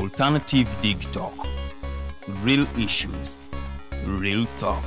Alternative Digitalk. Real issues, real talk.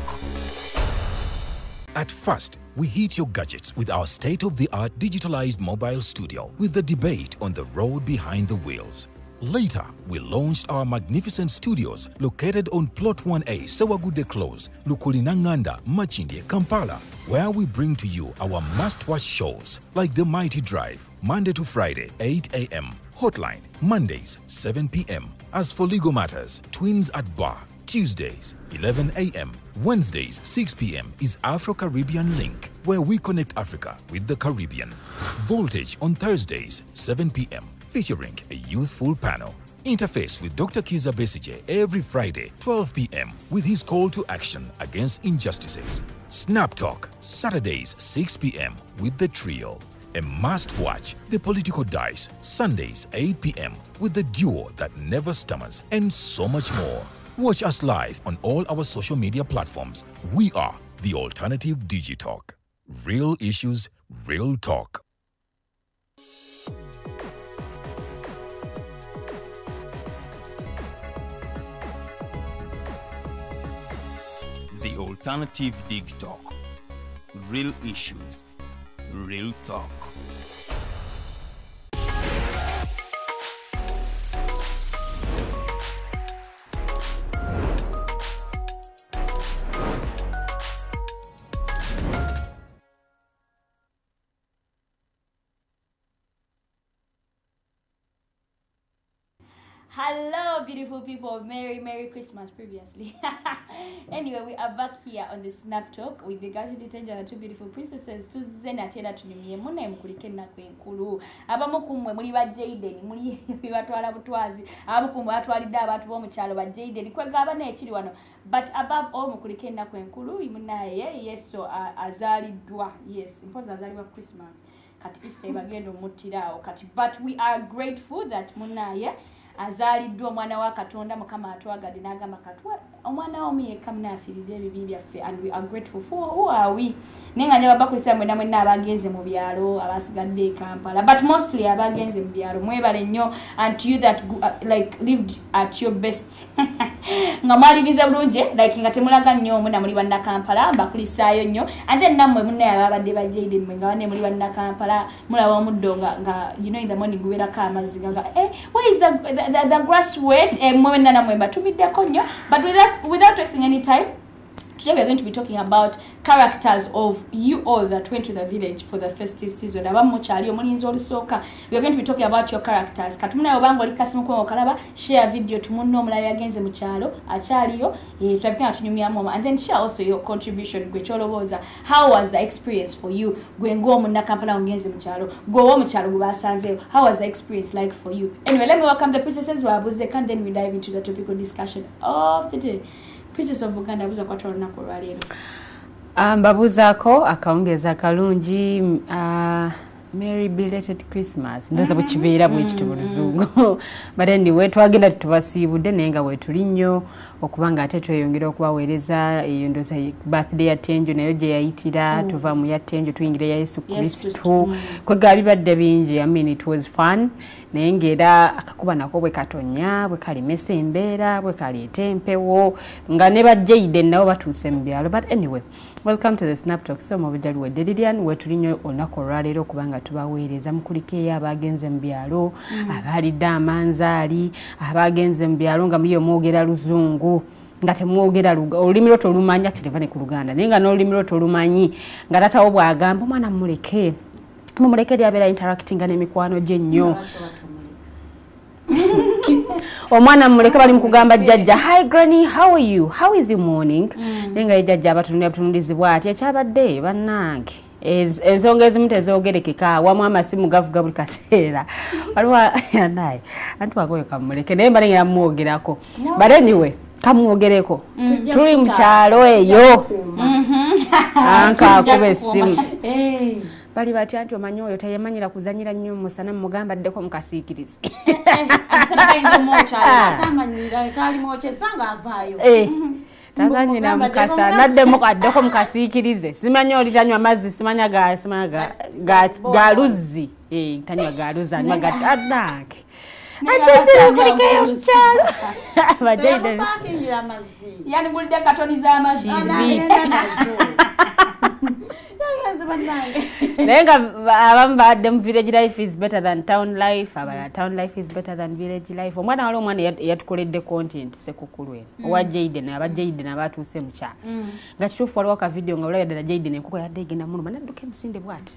At first, we hit your gadgets with our state-of-the-art digitalized mobile studio with the debate on the road behind the wheels. Later, we launched our magnificent studios located on Plot 1A, Sewagude Close, Lukulinanganda, Makindye, Kampala, where we bring to you our must-watch shows like The Mighty Drive, Monday to Friday, 8 a.m., Hotline, Mondays, 7 p.m. As for legal matters, Twins at Bar, Tuesdays, 11 a.m., Wednesdays, 6 p.m. is Afro-Caribbean Link, where we connect Africa with the Caribbean. Voltage on Thursdays, 7 p.m., featuring a youthful panel. Interface with Dr. Kiza Besigye every Friday, 12 p.m. with his call to action against injustices. Snap Talk, Saturdays, 6 p.m. with the trio. A must-watch, The Political Dice, Sundays, 8 p.m. with the duo that never stammers, and so much more. Watch us live on all our social media platforms. We are the Alternative Digitalk. Real issues, real talk. The Alternative Digitalk. Real issues, real talk. Hello, beautiful people. Merry, Merry Christmas previously. Anyway, we are back here on the Snap Talk with the Gratitude Detention and two beautiful princesses. Tuzze nate era tunyumye munnaye mukulike ennaku enkulu. Abamu ku mmwe muli ba Jaden, muli bibatwala butwazi. Abamu ku mmwe batwalidde abantu b'omu kyalo ba Jaden. Kwegaba n'ekiri wano. But above all, mukulike ennaku enkulu. Munnaye Yesu azaaliddwa. Yes, mpozi azaalibwa Christmas. Kati Easter bagenda omuttirawo kati. But we are grateful that munnaye azaaliddwa omwana wa Katonda. Mukama atwagadde n'agamba katwa omwana wo yekka munaafiiridde ebibi byaffe, and we are grateful for who are we. Naye nga njababakulisa mwenna mwenna abagenze mu byalo, abasigadde e Kampala, but mostly abagenze mu byalo, mwebale nnyo. And to you that like lived at your best nga mwaliriza bulungi, like nga temulaga nnyo mwenna muli bannakampala, mbakulisaayo nnyo. And then nammwe munnaye ababadde ba Jaden mwe nga banne muli bannakampala, mulaba omuddo nga you know in the morning gubeerako amazzi nga where is the grass wet? Mwenna nammwe mbatumiddeko nnyo. But without wasting any time, today we are going to be talking about characters of you all that went to the village for the festive season. Abamu mukyali omulinzi olusooka. We are going to be talking about your characters. Kati munaye obanga oli kasimu kuba okalaba, share video to munno omulala yagenze mu kyalo akyaliyo, tulabike nga tunyumyamu, and then share also your contribution. Gwe ky'olowooza, how was the experience for you? Gwe ng'omunnakampala ogenze mu kyalo, gwe ow'omu kyalo gwe basanzeeyo, how was the experience like for you? Anyway, let me welcome the princesses babuze, and then we dive into the topical discussion of the day. Princess of Buganda, abuza kwata olunaku olwaleero. Mbabuuzaako akawungeezi akalungi, Merry belated Christmas. Ndowooza bwe kibeera bwe kityo mu Luzungu. But anyway, twagenda tubasiibudde naye nga weetuli nnyo okuba nga ate tweyongera okubaweereza. Eyo ndowooza birthday ya Tenjo nayo gye yayitira, tuva mu ya Tenjo tuyingira ya Yesu Kristo. Kwegaba bibadde bingi. I mean, it was fun. Naye ng'era akakuba nako bwe katonya, bwe kalemesa embeera, bwe kaleeta empewo, nga ne ba Jaden nabo batuuse mu byalo. But anyway, welcome to the Snap Talk. So mubijaliwe Lilian, weetuli nnyo olunaku olwaleero okubanga tubaweereza. Mukulikeeyo abagenze mu byalo, abalidde amanzaali, abagenze mu byalo nga muliyo mwogera Luzungu, nga temwogera olulimi lwo tolumanyi, kireva ne ku Luganda, naye nga n'olulimi lwo tolumanyi, nga taatawo bw'agamba omwana mumuleke, mumuleke lyabeera interactinga n'emikwano gye nnyo. Omwana mumuleke, bali mukugamba jjajja, hi granny, how are you, how is your morning? Naye nga ye jjajja abatunulira butunulizibwa ati ekyabadde bannange. Ensonga ezimu tezoogerekeka, wamu amasimu gavuga buli kaseera. Waliwo naye anti wagoyo kamuleke, naye mba nengera mumwogerako. But anyway, kamwogereko. Tuli mu kyalo eyo. Anka akuba essimu. Bali batya nti omanyi oyo teyemanyira kuzannyira nnyo mu musana, mugamba addeko mu kasiikirize. Tazanyira mukasa naddemu addeko mu kasiikirize. Simanyi oli tanywa mazzi, simanya ga luzzi. Tanywa ga luzzi, anywa ga tannange. Ate kulikayo mu kyalo. Abajaide pakingira amazzi. Yani mulide katoni z'amazzi. Anagenda nazo. Yagenze bannange. Naye nga abamu badde mu village life is better than town life, abalala town life is better than village life. Omwana wali omwana yatukoledde content Ssekukulu eno owa Jaden, aba Jaden abatuuse mu kyalo. Nga kituufu waliwo ka video nga olabye ddala Jaden enkoko yadde egenda muluma n'adduka emisinde bw'ati.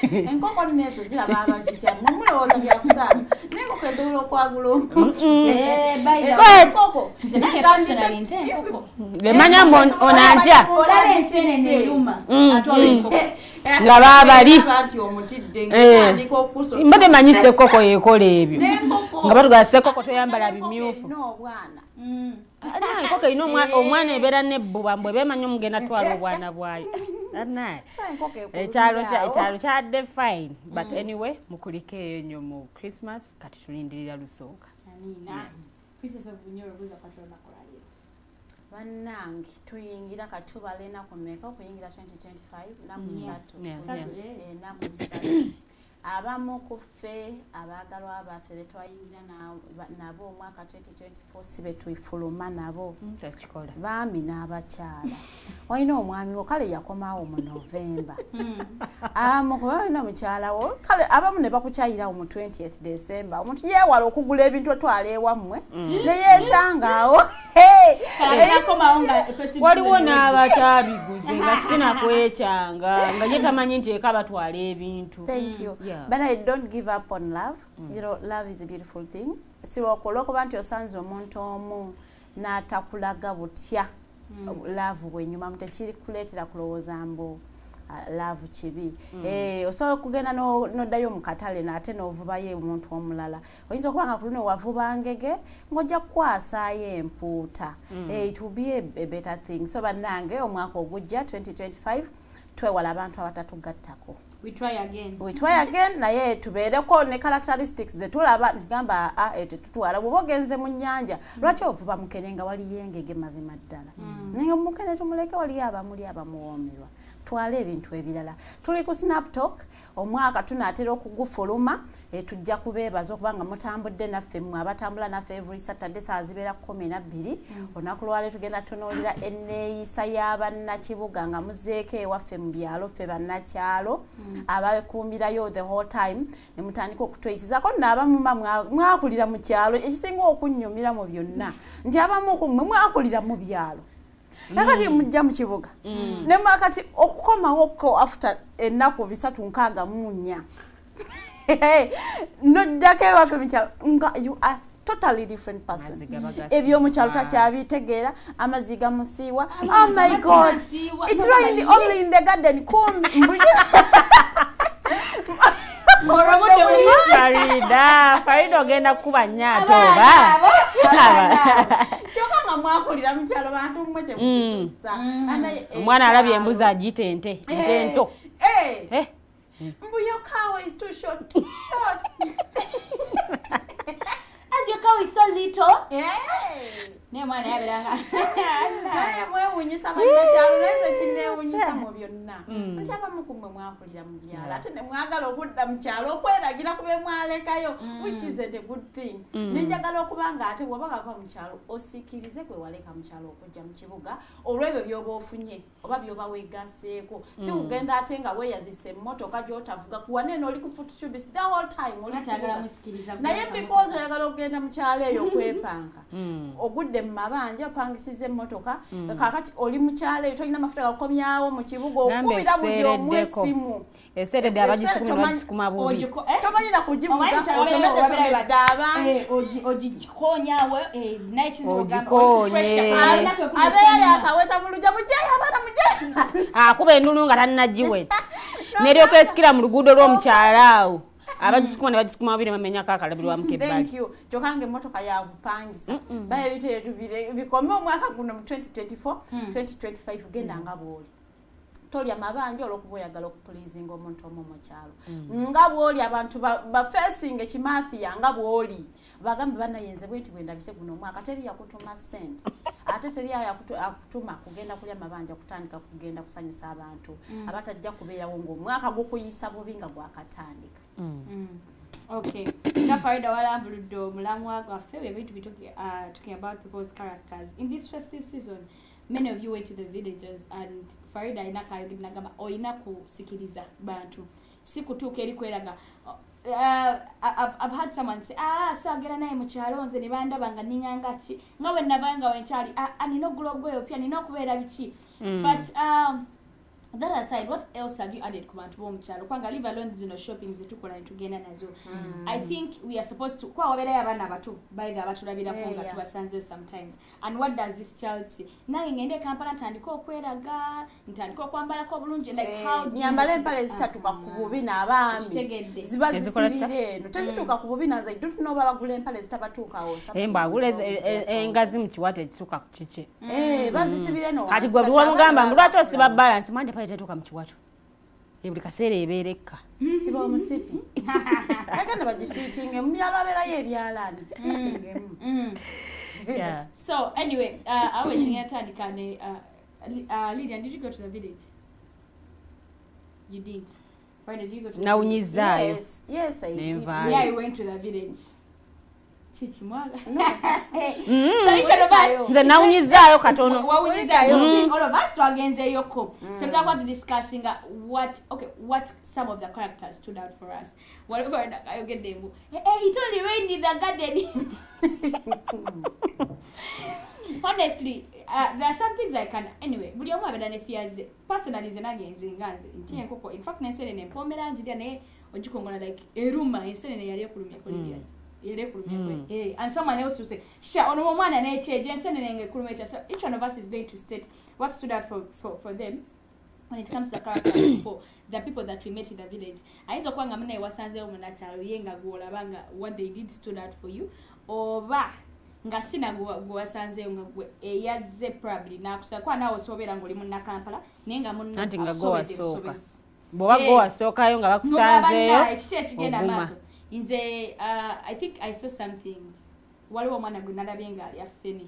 Enkoko lineezo ziraba abazitya mulowooza byakuzaala naye enkoko esobola okwagula omuntu. By the way, Enkoko nze nange personally nte enkoko. Lemanya onantya Olaba ensenene eruma atwala enkoko. Nga baabali. Nti omutidde ng'etandika okuso. Mbadde manyi Ssekoko yeekola ebyo. N'enkoko. Nga batugamba Ssekoko toyambala bimyufu. Erina obwana. Annaye enkoko erina omwana ebeera n'ebbuba mbwe beemanyi omugenda twala obwana bwayo. Annaye. Kya enkoko ekulumira Ekyalo awo. ekyalo kyadde fine, but anyway mukulikeeyo nnyo mu Christmas, kati tulindirira lusooka. Amina. Princess of Bunyoro, buuza kwatula olunaku lwaleero. Bannange tuyingira kati tubala ennaku mmeka okuyingira 2025? Nnaku ssatu. Ssatu, Ennaku 3. Abamu ku ffe abaagalwa baffe be twayingira nabo omwaka 2024 si be twifuluma nabo. Tekikola. Baami n'abakyala. Walina omwami wo kale yakomawo mu November. Abamu kuba olina mukyala wo kale abamu ne bakukyayirawo mu 20th December. Omuntu yeewala okugula ebintu otwala ewammwe ne yeekyangaawo. Kale nakomawo nga festive Waliwo season ewedde. n'abakyabiguze nga sinakwekyanga nga ye tamanyi nti eka batwala ebintu. Thank you. Yeah. But I don't give up on love. You know, love is a beautiful thing. Si olwokuba nti osanze omuntu omu n'atakulaga butya love bwenyuma tekirikuleetera kulowooza mbu love kibi. Osobola okugenda n'oddayo mu katale n'ate n'ovubayo omuntu omulala. Oyinza okuba nga ku luno wavuba ngege ng'ojja kukwasaayo empuuta. It will be a better thing. So bannange omwaka ogujja 2025 twewala abantu abatatugattako. We try again. We try again naye tubeereko ne characteristics ze tulaba gamba a tetutwala bw'oba ogenze mu nnyanja lwaki ovuba mukene nga waliyo engege mazima ddala naye nga mukene tumuleke waliyo abamuli abamuwoomerwa twala ebintu ebirala. Tuli ku Snaptalk, omwaka tunaatera okugufuluma, tujja kubeebaza okuba nga mutambudde naffe mmwe abatambula naffe every Saturday saa zibeera 12. Olunaku lwaleero tugenda tunuulira enneeyisa y'abannakibuga nga muzeeko ewaffe mu byalo ffe bannakyalo abakuumirayo the whole time ne mutandika okutweyisizaako nno abamu mwakulira mu kyalo. Ekisinga okunnyumira mu byonna nti abamu ku mmwe mwakulira mu byalo nakati mujja mu kibuga ne makati okukomawoko after ennaku 364 noddako ewaffe mu kyalo nga you are totally different person. Amazzi gaba gasiiwa. Ebyomukyalo takyabitegeera, amazzi gamusiiwa. Oh my God, Gasiiwa. it rained only in the garden. Kumbi Farida, Farida ogenda kukuba nnyo ate oba? Kyokka nga mwakulira mu kyalo bantu mmwe temukisussa. Omwana alabye embuzi agiyita ente, ente ento. Mbu your cow is too short, too short. As your cow is so little. Naye mwana yabeeranga. Naye mwewuunyisa bannakyalo, naye nze kinneewuunyisa mu byonna. Nti abamu ku mmwe mwakulira mu byalo ate ne mwagala okudda mu kyalo okweragira ku be mwalekayo, which isn't a good thing. Ne njagala okuba nga ate bw'oba ng'ava mu kyalo osiikirize gwe waleka mu kyalo okujja mu kibuga olw'ebyo by'oba ofunye oba by'oba weegasseeko. Si kugenda ate nga weeyazisa emmotoka gy'otavuga kuwa neno oli ku foot tubes the whole time oli mu Ate ayagala kibuga. musikiriza Naye kugenda because oyagala okugenda mu kyalo eyo okwepanka, ogudde mu mabanja opangisiza emmotoka, kaakati oli mu kyalo eyo tolina mafuta gakukomyawo mu kibuga, Nambe okubira buli omu ekiseereddeko. essimu. Eseeredde abagisukuma bagisukuma bubi. Tomanyi na kugivuga, Omanyi mukyalo otomedde wabeera tomedde abantu. Ogikonyawo, naye kizibu ogamba, Ogikonye. oli pressure. Alina kwe kuna Abeera stamina. yakaweta mu lujja, mugyeyo abaana mugyeyo. Akuba endulu nga tannagiweta neryoka esikira mu luguudo lw'omukyalo awo abagisukuma ne bagisukuma bubi ne bamenyako akalabirwamu Thank kebbali. you. Kyokka nga emmotoka yakupangisa. Baye ebintu ebyo bikome omwaka guno mu 2024, 2025 genda nga bw'oli. Tolya mabanja olw'okuba oyagala okupleasinga omuntu omu mu kyalo. Nga bw'oli abantu bafeesinga ekimafiya nga bw'oli. Bagambe bannaye nze bwe nti bwe ndabise guno omwaka teri yakutuma ssente. Ate teri akutuma kugenda kulya mabanja kutandika kugenda kusanyusa abantu abatajja kubeerawo ng'omwaka gukuyisa bubi nga gwakatandika. Okay. Now, Farida walambuludde omulamwa gwaffe. We are going to be talking about people's characters. In this festive season, many of you went to the villages, and Farida alina kayogedde nagamba olina kusikiriza bantu. Si kutuuka eri kweraga. I've had someone say, "Ah, so agenda naye mu kyalo nze ne bandaba nga ninganga ki nga bwe nabanga wenkyali, ah, nina okugula obugoye opya, nina okubeera biki." But that aside, what else have you added ku bantu b'omukyalo? Kubanga leave alone zino shopping zetukola ne tugenda nazo. I think we are supposed to, kuba wabeerayo abaana abato bayiga abatulabirako nga tubasanzeyo sometimes. And what does this child see? Nange ngende e Kampala ntandike okweraga, ntandike okwambalako obulungi, like how do you Nyambala empale ezitatuuka ku bubina, abaami. Kitegedde. Ziba Ezikola zisibira eno, tezituuka ku bubina. Nze don't know babagula empale ezitabatuukawo. Emba agula engazi mu kiwato ekisuka ku kike. Eh, bazisibira eno Kati wansi, gwe kati bwewamugamba abaana mbu lwaki osiba bakula. balance, mwanje pale tetuuka mu kiwato. Buli kaseera ebeera ekka. Siba omusipi, bagenda bagifiitinge mu byalo, abeerayo ebyalaani, fiitingemu. Yeah. So anyway, awo tandika ne Lydia, did you go to the village? You didn't. Farida, did you go to the village? Nawunyizaayo. Yes, I did. Nenvaayo. Yeah, I went to the village. Chichi mwaga. So each one of us Nze nawunyizaayo katono. Wawunyizaayo. All of us twagenzeyoko. So we are discussing what, okay, what some of the characters stood out for us. Whatever ayogedde mbu, "Hey, it only rained in the garden." Honestly, there are some things I can, anyway, buli omu abeera ne fears ze. Personally, nze nange nze nga nze nti enkoko, in fact n'ensenene empoomera njirya, naye ogikongola like eruma. Ensenene yali ekulumyeko, Lydia? Yali ekulumyeko? Eh, and someone else will say, "Sha, ono omwana n'ekyejo, ensenene ng'ekuluma etya?" So each one of us is going to state what stood out for them when it comes to the characters for the people that we met in the village. Ayinza okuba nga munaye wasanzeewo munakyalo ye nga gw'olaba nga what they did stood out for you, oba nga sina gwe wasanzeeyo nga gwe eyazze probably n'akusa, kuba naawe osobeera ng'oli munnakampala naye nga munno Anti nga gwe akusobedde wasooka. busobezi. Bw'oba gwe wasookayo nga bakusanzeeyo, ekiki ekigenda oguma. Maaso nze I think I saw something, waliwo omwana gwe nalabye nga alya ffene,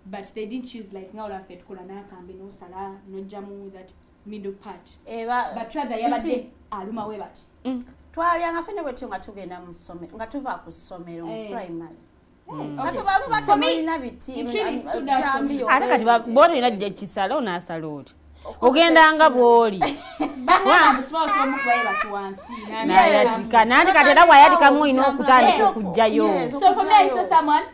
but they didn't use like nga olaffe tukola n'akambe n'osala n'ojjamu that middle part, Eba but rather yabadde aluma we bati. Twalyanga ffene bwetyo nga tugenda mu ssomero, nga tuva ku ssomero mu primary. Okay. Kati bamu For me, batemulina biti it really stood out for me. Ate kati bw'oba tolina kisala, onaasala oti ogenda nga bw'oli. Bangamba musoma omukubaye bati wansi N'ayatika nanti kati era bw'ayatikamu olina okutandika okuggyayo. Yes. So for me, I saw someone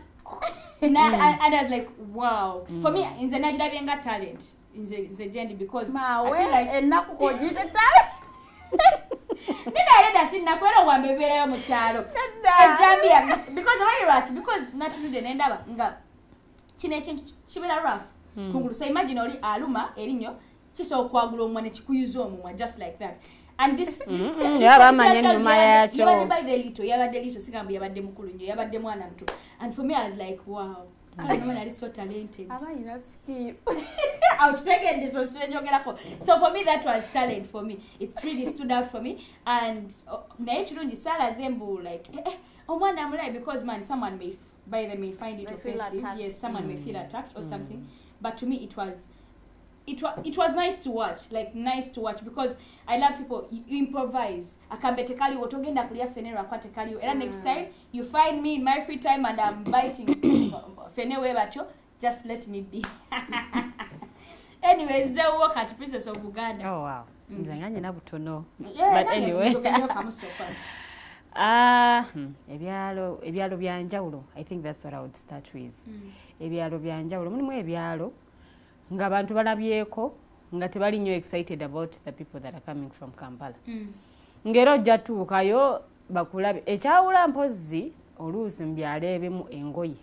and I was like, "Wow." For me, nze nagirabye nga talent, nze jendi, because I Maawe, feel like ennaku kogiyite ttale. Ndinayo sinnaku era owambe ebeerayo mu kyalo. Nedda. Ejambiya, because omanyi lwaki? Because natunudde nendaba nga kino ekintu kibeera rough kungulu, so imagine oli aluma erinnyo, kisobola okwagula omumwa ne kikuyuza omumwa just like that. And this Era bamanya ennuma yaakyo. Yabadde by the little, yabadde little, sigamba yabadde mukulu nnyo, yabadde mwana muto, and for me I was like, "Wow, kale omwana ali so talented." Aba alina skill. Awukitegedde kyenjogerako? So for me that was talent. For me it really stood out for me. And naye kirungi saalaze mbu like, eh, eh, omwana amulabe, because man, someone may by them may find it May feel offensive. attacked. Yes, someone may feel attacked or something, but to me it was nice to watch, like nice to watch, because I love people you improvise. Akambe tekaliwo, togenda kulya fene lwakuba tekaliwo. Era next time you find me in my free time and I'm biting fene we batyo, just let me be. Anyways, zewo kati Princess of Uganda. Oh, wow. Nze nga nyina butono. Yeah, But nange anyway. njogeddeko kamu so far. Ah, ebyalo byanjawulo. I think that's what I would start with. Ebyalo byanjawulo, mulimu ebyalo ng'abantu balabyeko nga tebali nnyo excited about the people that are coming from Kampala, ng'era ojja tuukayo bakulabe. Ekyawula mpozzi oluusi mu byalo ebimu engoye,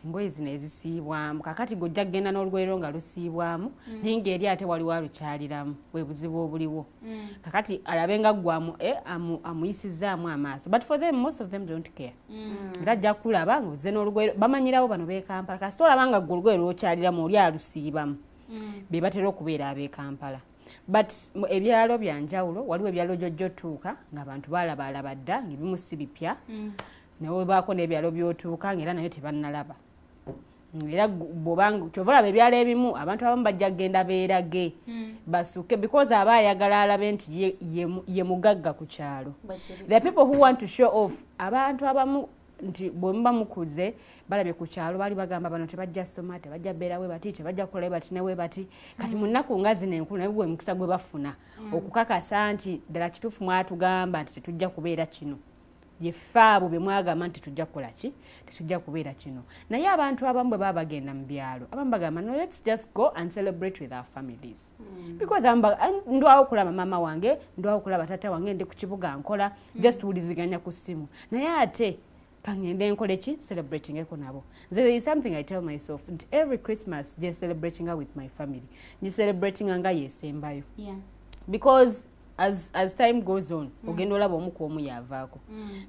engoye zino ezisiibwamu. Kakati gojja kugenda n'olugoye lwo nga lusiibwamu, naye ng'eri ate waliwo alukyaliramu. Bwe buzibu obuliwo. Kakati alabe nga ggwe amuyisizzaamu amaaso, but for them, most of them don't care. Era ajja kulaba ng'ozze n'olugoye, bamanyirawo bano b'e Kampala. Kasita olaba nga ggwe olugoye lw'okyaliramu oli alusiibamu, be batera okubeera ab'e Kampala. But ebyalo byanjawulo. Waliwo ebyalo gyojja otuuka ng'abantu baalabaalaba dda, ng'ebimu si bipya, naye webaako n'ebyalo by'otuuka ng'era nayo tebannalaba. Era bw'obanga kyova olaba ebyalo ebimu abantu abamu bajja kugenda beerage. Basuke because aba ayagala alabe nti ye mugagga ku kyalo. There are people who want to show off. Abantu abamu nti bwe muba mukuze balabye ku kyalo bali bagamba bano tebajja soma, tebajja beera we bati, tebajja kukola bati ne we bati. Kati mu nnaku nga zino enkulu naye gwe mukisa gwe bafuna okukakasa nti ddala kituufu mwatugamba nti tetujja kubeera kino. Ye ffe bwe mwagamba nti tujja kukola ki, tetujja kubeera kino. Naye abantu abamu bwe baba bagenda mu byalo, abamu bagamba no, let's just go and celebrate with our families. Because ndwawo okulaba maama wange, ndwawo okulaba taata wange, ndi ku kibuga nkola, just tuwuliziganya ku ssimu. Naye ate kangende nkole ki, celebrating eko nabo. There is something I tell myself nti every Christmas just celebrating with my family. Ngi celebrating nga yesembayo. Because as time goes on, ogenda olaba omu ku omu yavaako.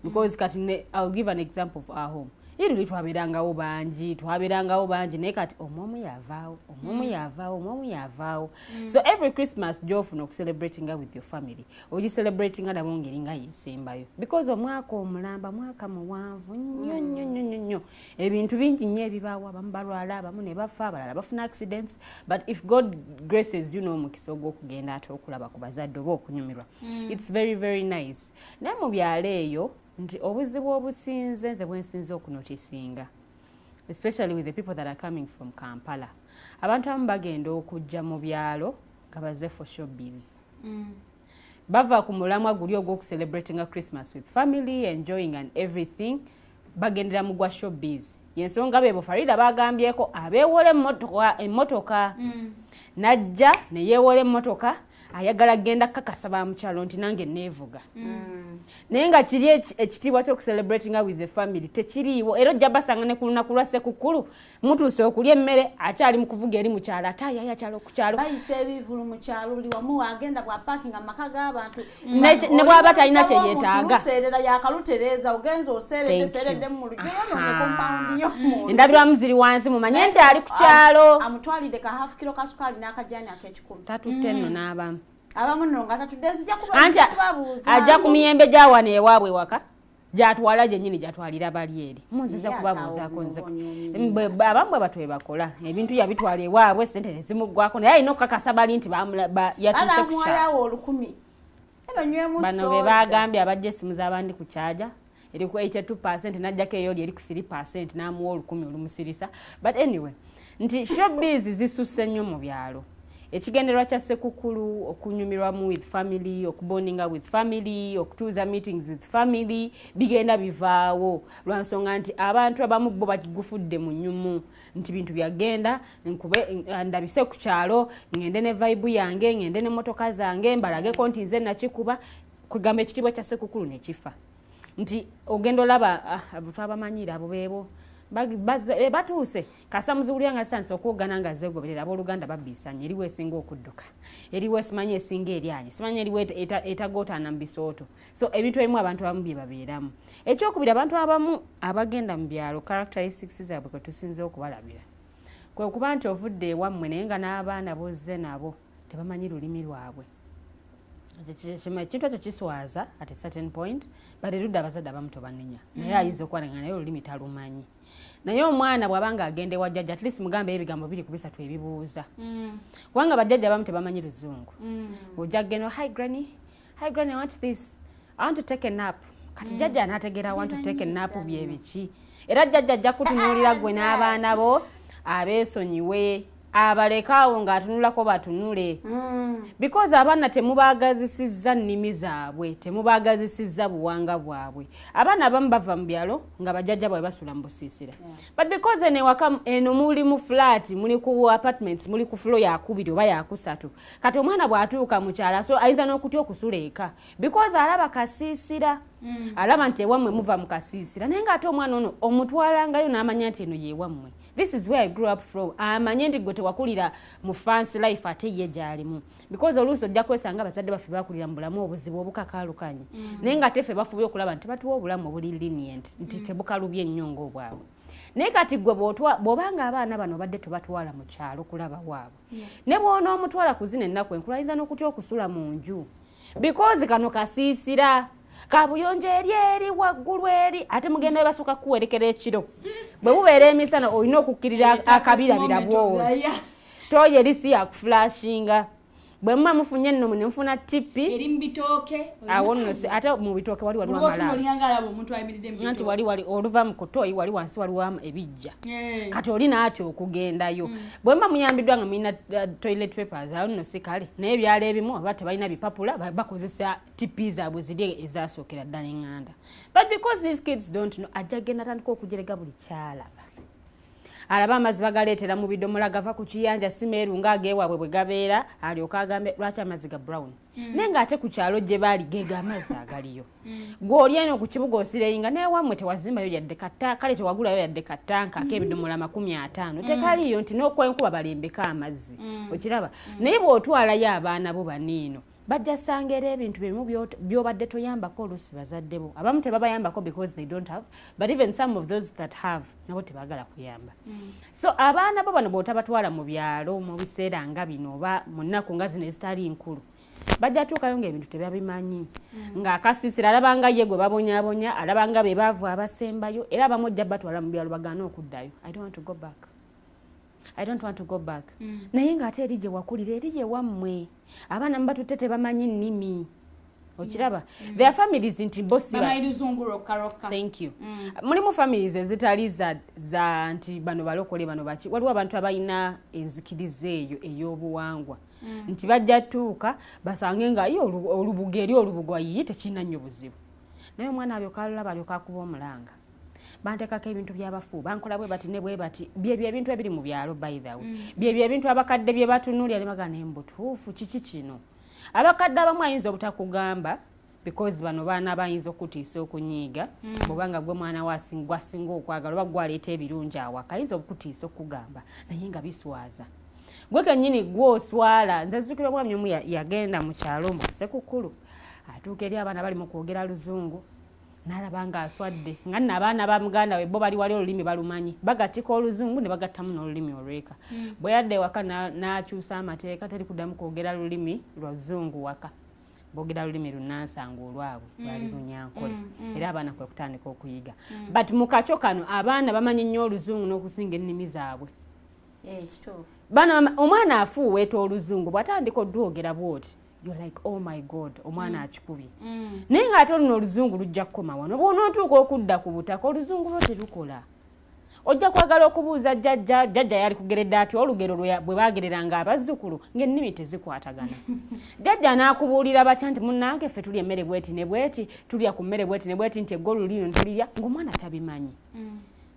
Because kati I'll give an example of our home. Iri twabeerangawo bangi, twabeerangawo bangi, naye kati omu yavaawo, omu yavaawo, omu yavaawo. So every Christmas gy'ofuna okucelebratinga with your family, ogicelebratinga nabo ngeri nga yesembayo. Because omwaka omulamba mwaka muwanvu nnyo nnyo nnyo nnyo. Ebintu bingi nnyo ebibaawo, abamu balwala, abamu ne bafa, abalala bafuna accidents. But if God graces you n'omukisa ogw'okugenda ate okulaba ku bazadde oba okunyumirwa, it's very very nice. Naye mu byalo eyo nti obuzibu obusinze nze bwe nsinze okunotisinga, especially with the people that are coming from Kampala, abantu abamu bagenda okujja mu byalo nga bazze for showbiz. Bava ku mulamwa guli ogw'okucelebratinga Christmas with family, enjoying and everything, bagendera mu gwa showbiz. Yensonga bebo Farida bagambyeko abeewola emmotoka, najja ne yeewola emmotoka, ayagala genda kakasa ba mukyalo nti nange neevuga. Naye nga kiri ekitiibwa ky'okucelebratinga with the family tekiriiwo. Era ojja basanga ne ku lunaku lwa Ssekukulu mutuuse okulya emmere akyali mu kuvuga eri mu kyalo, ate ayaaya kyalo ku kyalo. Bayisa ebivvulu mu kyalo, buli wamu agenda bw'apaakinga mu maka g'abantu. Ne bw'aba talina kye yeetaaga. Luseerera yakalutereeza, ogenza oseeredde seeredde mu lugero ne compound y'omuntu. Endabirwamu ziri wansi, mumanye nti ali ku kyalo. Amutwalidde ka half kilo ka sukaali n'akajaani ak'ekikumi. Tatutte nno n'abamu. Abamu nno nga tatudde zijja kubabuuza. Ajja ku miyembe gya wano ewaabwe waka gyatwala gyennyini gyatwalira bali eri. Munziza kubabuuzaako nze. Abamu bwe batwe bakola ebintu yabitwala ewaabwe ssente ne zimuggwako, naye alina okukakasa bali nti yatuuse ku kyalo. Olukumi. Eno nywemu soda. Bano be bagambye abajja essimu z'abandi ku kyaja eri ku 82% n'ajjako eyo eri ku 3% n'amuwa olukumi olumusirisa. But anyway, nti showbiz zisusse nnyo mu byalo. Ekigendererwa kya Ssekukulu okunyumirwamu with family, okubondinga with family, okutuuza meetings with family, bigenda bivaawo lwa nsonga nti abantu abamu bo bagufudde mu nnyumu nti bintu byagenda nkube ndabise ku kyalo, ngende ne vibe yange, ngende n'emmotoka zange, mbalageko nti nze nakikuba, kugamba ekitiibwa kya Ssekukulu ne kifa. Nti ogenda olaba abantu abamanyira abo beebo batuuse kasa muziwulira nga sansa okwogana nga zeegoberera abooluganda babbiisanye, eriwo esinga okudduka, eriwo simanyi esinga eryanyi, simanyi eriwo etagootaana mu bisooto. So ebintu ebimu abantu abamu bye babeeramu. Ekyokubiri, abantu abamu abagenda mu byalo characteristics zaabwe kwe tusinze okubalabira kwe kuba nti ovudde ewammwe naye nga n'abaana bozze nabo tebamanyi lulimi lwabwe. Ekintu ekyo kiswaza at a certain point, but erudda abazadde abamu tobanenya, naye ayinza okuba nga naye olulimi talumanyi. Naye omwana bw'abanga agenda ewa jjajja, at least mugambe ebigambo 2 ku 3 ebibuuza, kubanga bajjajja abamu tebamanyi luzungu. Ojja kugenda, hi granny, hi granny, I want this, I want to take a nap. Kati jjajja anaategeera I want to take a nap bye biki. Era jjajja ajja kutunuulira ggwe n'abaana bo abeesonyiwe, abalekaawo ng'atunulako batunule. Because abaana temubaagazisizza nnimi zaabwe, temubaagazisizza buwanga bwabwe. Abaana abamu bava mu byalo nga bajjajja baabwe basula mu busiisira. But because eno ewaka eno muli mu flat, muli ku apartments, muli ku floor ya 2 oba ya 3. Kati omwana bw'atuuka mu kyalo so ayinza n'okutya okusula eka because alaba kasiisira. Alaba nti ewammwe muva mu kasiisira, naye ng'ate omwana ono omutwalangayo n'amanya nti eno ye wammwe. This is where I grew up from. Amanye nti gwe tewakulira mu fancy life ate ye gy'alimu. Because oluusi ojja kwesanga abazadde baffe bakulira mu bulamu obuzibu obukakaalukanye. Naye nga teffe bafubye okulaba nti tebatuwa obulamu obuli lenient, nti tebukalubye nnyo ng'obwabwe. Naye kati gwe bw'obanga abaana bano obadde tobatwala mu kyalo kulaba waabwe. Ne bw'onoomutwala ku zino ennaku enkulu ayinza n'okutya okusula mu nju. Because kano kasiisira. Kabuyonjo eri eri waggulu eri, ate mugenda basooka kuwerekera ekiro. Bwe bubeera emisana olina okukkirira akabirabira bw'oti. Toyi eri si yakuflashinga. Bwe muba mufunye nno ne mufuna tipi eri mu bitooke. Awo nno ate mu bitooke wali waliwo amalaalo. Anti wali wali oluva mu kutoyi wali wansi waliwo ebijja. Kati oli n'atya okugendayo. Bwe muba muyambiddwa nga mulina toilet papers awo nno si kale, naye ebyalo ebimu aba tebalina bipapula, bakozesa tipi zaabwe ziri ezasookera ddala eŋŋanda. But because these kids don't know, ajja genda atandika okujerega buli kyalaba. Alaba amazzi bagaleetera mu bidomola gava ku kiyanja si meeru ng'ageewaabwe bwe gabeera, alyoka agambe lwaki amazzi ga brown. Naye ng'ate ku kyalo gye baali geega amazzi agaliyo. Gw'oli eno ku kibuga osireyinga naye wammwe tewazimbayo yadde katta, kale tewagulayo yadde kattanka ak'ebidomola 50 tekaliyo nti n'okwenkuba balembeka amazzi. Okiraba? Naye bw'otwalayo abaana bo baniino bajja sanga era ebintu bimu by'obadde toyambako oluusi bazadde bo. Abamu tebabayambako because they don't have, but even some of those that have nabo tebaagala kuyamba. So abaana bo bano bw'otabatwala mu byalo mu biseera nga bino oba mu nnaku nga zino ezitali nkulu, bajja tuukayo ng'ebintu tebabimanyi. Ng'akasiisira alaba nga ye gwe babonyaabonya, alaba nga be baavu abasembayo, era abamu ojja batwala mu byalo bagaana okuddayo. I don't want to go back. I don't want to go back. Naye ng'ate eri gye wakulira, eri gye wammwe. Abaana mubatutte tebamanyi nnimi. Okiraba? There are families nti bo si bamanyi luzungu lwokka lwokka. Thank you. Mulimu families ezitali za nti bano balokole bano baki. Waliwo abantu abalina enzikiriza eyo ey'obuwangwa. Nti bajja tuuka basange nga ye olubuga eri olubugwa ye tekirina nnyo buzibu. Naye omwana alyoka alulaba alyoka akuba omulanga. Banteekako ebintu by'abafu, bankola bwe bati ne bwe bati, byebyo ebintu ebiri mu byalo by the way. Byebyo ebintu abakadde bye batunuulira ne bagamba naye mbutuufu kiki kino. Abakadde abamu ayinza obutakugamba because bano baana bayinza okutiisa okunyiiga, bw'obanga gwe mwana gwasinga okwagala oba gwaleeta ebirungi awaka, ayinza okutiisa okugamba naye nga biswaza. Gwe kennyini gw'oswala. Nze nzijukira omwami omu yagenda mu kyalo mbu Ssekukulu, atuuka eri abaana bali mu kwogera luzungu, n'alaba ng'aswadde nga nno abaana ba muganda we bo bali wali olulimi balumanyi, bagattika oluzungu ne bagattamu n'olulimi olw'eka. Bwe yadda ewaka n'akyusa amateeka, teri kuddamu kwogera lulimi lwa zungu waka, boogera lulimi lunnansanga olwabwe lwali Lunyankole. Era abaana kwe kutandika okuyiga. But mu kakyo kano abaana bamanyi nnyo oluzungu n'okusinga ennimi zaabwe. Bana omwana afuuweeta oluzungu bw'atandika oddwogera bw'oti, you're like, oh my God, omwana akikubye. Naye ng'ate luno oluzungu lujja kukoma wano. Bw'onootuuka okudda ku butaka oluzungu lwo terukola. Ojja kwagala okubuuza jjajja, jjajja yali kugeredde atya olugero bwe baagereranga abazzukulu ng'ennimi tezikwatagana. Jjajja n'akubuulira batya nti munnange ffe tulya emmere bweti ne bweti, tulya ku mmere bweti ne bweti nti eggolu lino tulirya, ng'omwana tabimanyi.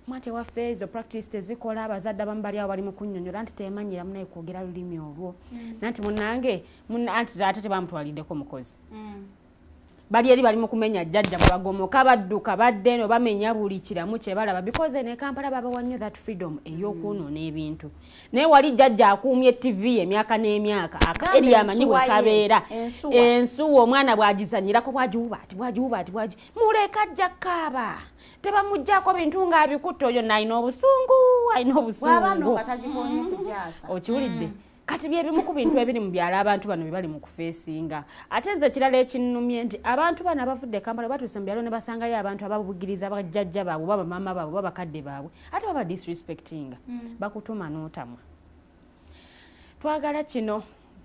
Mwate waffe ezo practice tezikola, abazadde abamu bali awo bali mu kunnyonnyola nti teemanyira munaye kwogera lulimi olwo. Nanti munnange, anti ate tebamutwaliddeko mukozi. Bali eri bali mu kumenya jjajja bwe bagomoka badduka badde eno bamenya buli kiramu kye balaba because eno e Kampala babawa nnyo that freedom ey'okwonoona ebintu. Naye wali jjajja akuumye TV emyaka n'emyaka, eri amanyi bwe kabeera. Ensuwa omwana bw'agizannyirako bw'agiwuba ati bw'agiwuba ati bw'agi muleka ajja kkaaba. Tebamuggyako bintu ng'abikutte oyo n'alina obusungu, alina obusungu. Bw'aba nno nga tagikonye kugyasa. Okiwulidde? Kati bye bimu ku bintu ebiri mu byalo abantu bano bye bali mu kufeesinga. Ate nze ekirala ekinnumye nti abantu bano abavudde e Kampala batuuse mu byalo ne basangayo abantu ababugiriza bajjajja baabwe oba bamaama baabwe oba bakadde baabwe, ate baba disrespectinga. Bakutuma n'otamwa. Twagala kino,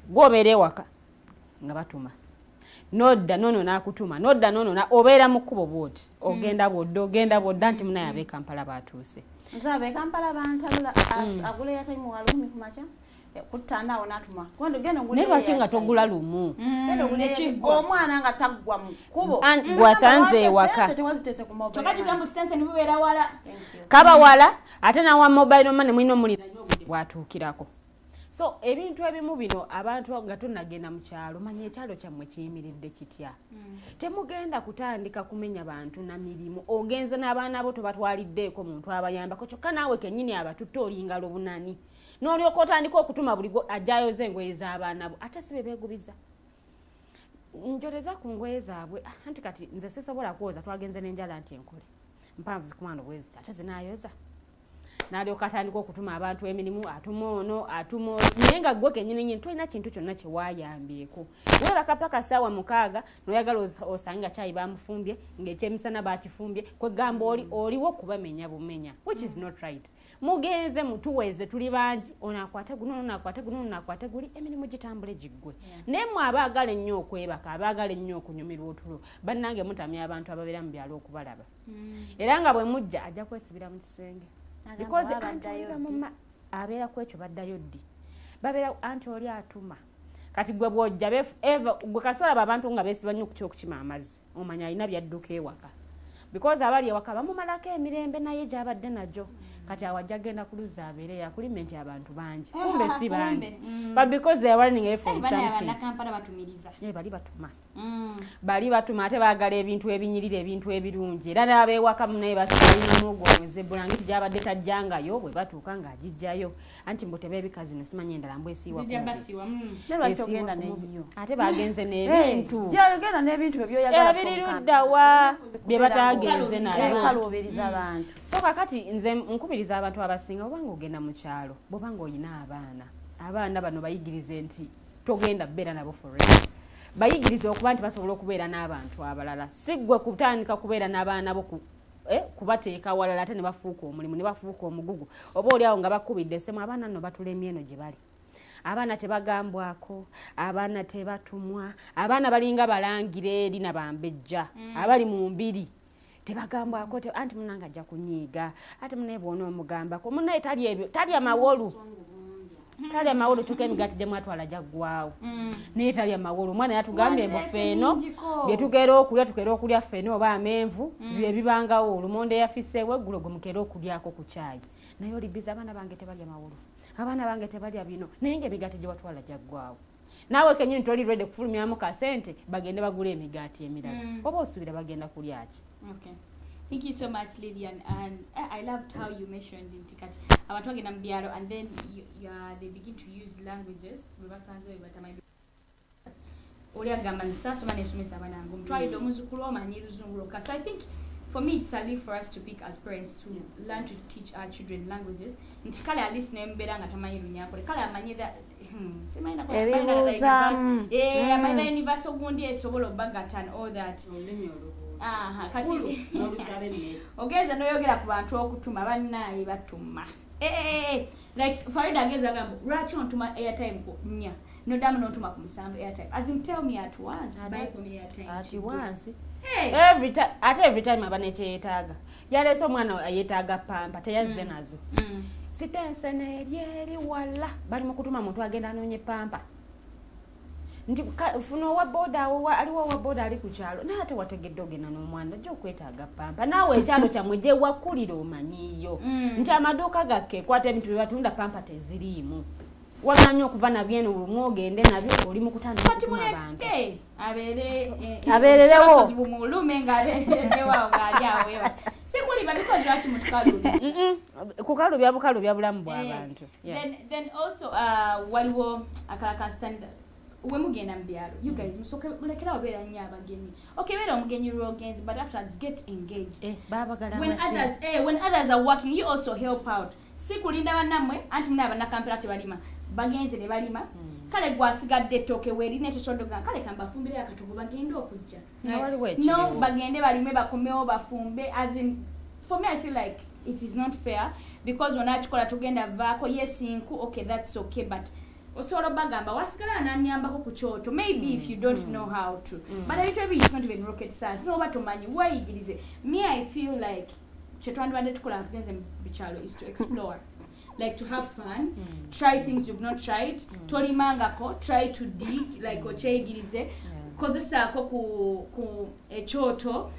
gw'obeera ewaka nga batuma. Nodda nono n'akutuma, nodda nono obeera mu kkubo bw'oti, ogenda bw'odda, ogenda bw'odda nti munaye ab'e Kampala baatuuse. Nze ab'e Kampala bantabula, agula airtime wa 1000 ku makya, kutaano awo n'atuma. Genda ogule Naye lwaki nga togula lumu? Genda ogule omwana nga taggwa mu kkubo. Gwasanze ewaka. Tewaziteese ku mobile Kyokka money. tugamba sitense ne bubeera wala. Kaba wala ate nawa mobile money mulina omulira bw'atuukirako. So ebintu ebimu bino abantu nga tonnagenda mu kyalo, manya ekyalo kyammwe kiyimiridde kitya. Temugenda kutandika kumenya bantu na mirimu, ogenze n'abaana bo tobatwaliddeeko muntu abayambako, kyokka naawe kennyini abatutte olingalo bunani. N'olyoka otandika okutuma buli ajjayoza engoye z'abaana bo, ate si be beegubiza. Njoleza ku ngoye zaabwe, anti kati nze sisobola kwoza, twagenze n'enjala nti enkole. Mpanvu zikumwana bwe ziti, ate zinaayoza. N'alyoka atandika okutuma abantu emirimu, atuma ono, atuma oli, naye nga ggwe kennyini nnyini tolina kintu kyonna kye waayambyeko. Weebaka paka ssaawa 6 n'oyagala osange nga kyayi bamufumbye, ng'ekyemisana bakifumbye, kwegamba oliwo kubamenya bumenya, which is not right. Mugenze mutuweze, tuli bangi, ono akwate guno, ono akwate guno, ono akwate guli, emirimu gitambule giggwe. Naye mmwe abaagala ennyo okwebaka, abaagala ennyo okunyumirwa otulo, bannange mutamya abantu ababeera mu byalo okubalaba. Era nga bwe mujja ajja kwesibira mu kisenge. Because anti abeera ku ekyo baddayo ddi? Babeera anti oli atuma. Kati gwe bw'ojja gwe kasobola abantu nga beesiba nnyo ku ky'okukima amazzi, omanya alina byadduka ewaka. Because abali ewaka bamumalako emirembe naye gy'abadde nagyo. Kati awo ajja genda ku luzzi abeere yakulime nti abantu bangi. Kumbe si bangi. But because they are running away from something. Bali batuma. Bali batuma ate baagala ebintu ebinyirira, ebintu ebirungi. Era n'abeewaka naye basigala n'ogwomeze bulangiti gy'abadde tajjangayo bwe batuuka ng'agijjayo. Anti mbu tebeebika zino simanyi endala mbu esiiwa kumpi. Ate bagenze n'ebintu. Gy'ogenda n'ebintu by'oyagala. Ebiri ludda wa bye bataagenze nabyo. So kakati nze nkubiriza abantu abasinga bw'obanga ogenda mu kyalo, bw'obanga oyina abaana, abaana bano bayigirize nti togenda kubeera nabo forever. Bayigirize okuba nti basobola okubeera n'abantu abalala. Si ggwe kutandika kubeera n'abaana bo kubateeka walala ate ne bafuuka omulimu, ne bafuuka omugugu. Oba oli awo nga bakubidde essimu, abaana nno batulemye eno gye bali. Abaana tebagambwako, abaana tebatumwa, abaana balinga balangira eri na bambejja, abali mu mbiri. Tebagambwako, anti munnange ajja kunyiiga, ate munnaye bw'onoomugambako, munnaye talya ebyo, talya mawolu. Talya mawolu tuka emigaati gye mwatwala gyaggwawo. Naye talya mawolu, omwana yatugambye mbu ffeno bye tukeera okulya, tukeera okulya ffeno oba amenvu, bye bibangawo, olumonde yafiseewo eggulo gwe mukeera okulyako ku kyayi. Naye oli biza, abaana bange tebalya mawolu, abaana bange tebalya bino, naye ng'emigaati gye watwala gyaggwawo. Naawe kennyini toli ready kufulumyamu kasente bagende bagule emigaati emirala. Oba osuubira bagenda kulya ki? Okay. Thank you so much, Lillian. And I loved how you mentioned nti kati abantu bagenda mu byalo and then they begin to use languages bwe basanze bwe batamanyi. Oli agamba nti saasoma nesomesa abaana bange, omutwalidde omuzzukulu omanyi luzungu lwokka. So I think for me it's a leaf for us to pick as parents to learn to teach our children languages. Nti kale at least nembeera nga tamanyi Lunyankole, kale amanyi amanyi universal gundi esobola obbagatta and all that. Kati ogeza noyogera ku bantu okutuma, bannaye batuma. Like Farida ageza agamba lwaki ontuma airtime ku 4 noddamu n'ontuma ku 7 airtime, as in tell me at once, buy for me airtime at once. Every time, ate every time aba nekyeyetaaga. Yaleese omwana yeetaaga pampa, teyazze nazo. Sitensene eri eri wala bali mu kutuma muntu agenda anoonye pampa. Nti funa owa boda awo, aliwo owa boda ali ku kyalo, naye ate wategedde ogenda n'omwana ojja okwetaaga pampa. Naawe ekyalo kyammwe gye wakulira omanyiiyo nti amaduuka gakke ekwata ebintu bye batunda pampa teziriimu. Waganye okuva nabyo eno lumu ogende nabyo oli mu kutandika okutuma abantu. Abeererewo. Mulume ng'abeererewo awo ng'ali awo yeebaka. Si kulimba because lwaki mutukalubya? Kukalubya bukalubya bulamu bw'abantu. Then also waliwo akalala ka we mugenda mu byalo, you guys musooke mulekerawo beera nnyo abagenyi. Okay, beera omugenyi lw'ogenze, but afterwards get engaged. When others are working, you also help out. Si kulinda bannammwe, anti muna abannakampala tebalima, bagenze ne balima. Kale gwasigadde ettooke weerina ekisondoga, kale kambafumbire akatogo bagende okujja. No, bagende balime bakomewo bafumbe. As in, for me I feel like it is not fair because onakikola tugenda vaako, yes nku, okay that's okay, but osobola bagamba wasigala ananyambako ku kyoto, maybe if you don't know how to. But ebintu ebi it's not even rocket science, n'oba tomanyi weeyigirize. Me I feel like kye twandibadde tukola tugenze mu bikyalo is to explore. Like to have fun, try things you've not tried, tolimangako, try to dig, like okyeyigirize, kozesaako ku ekyoto.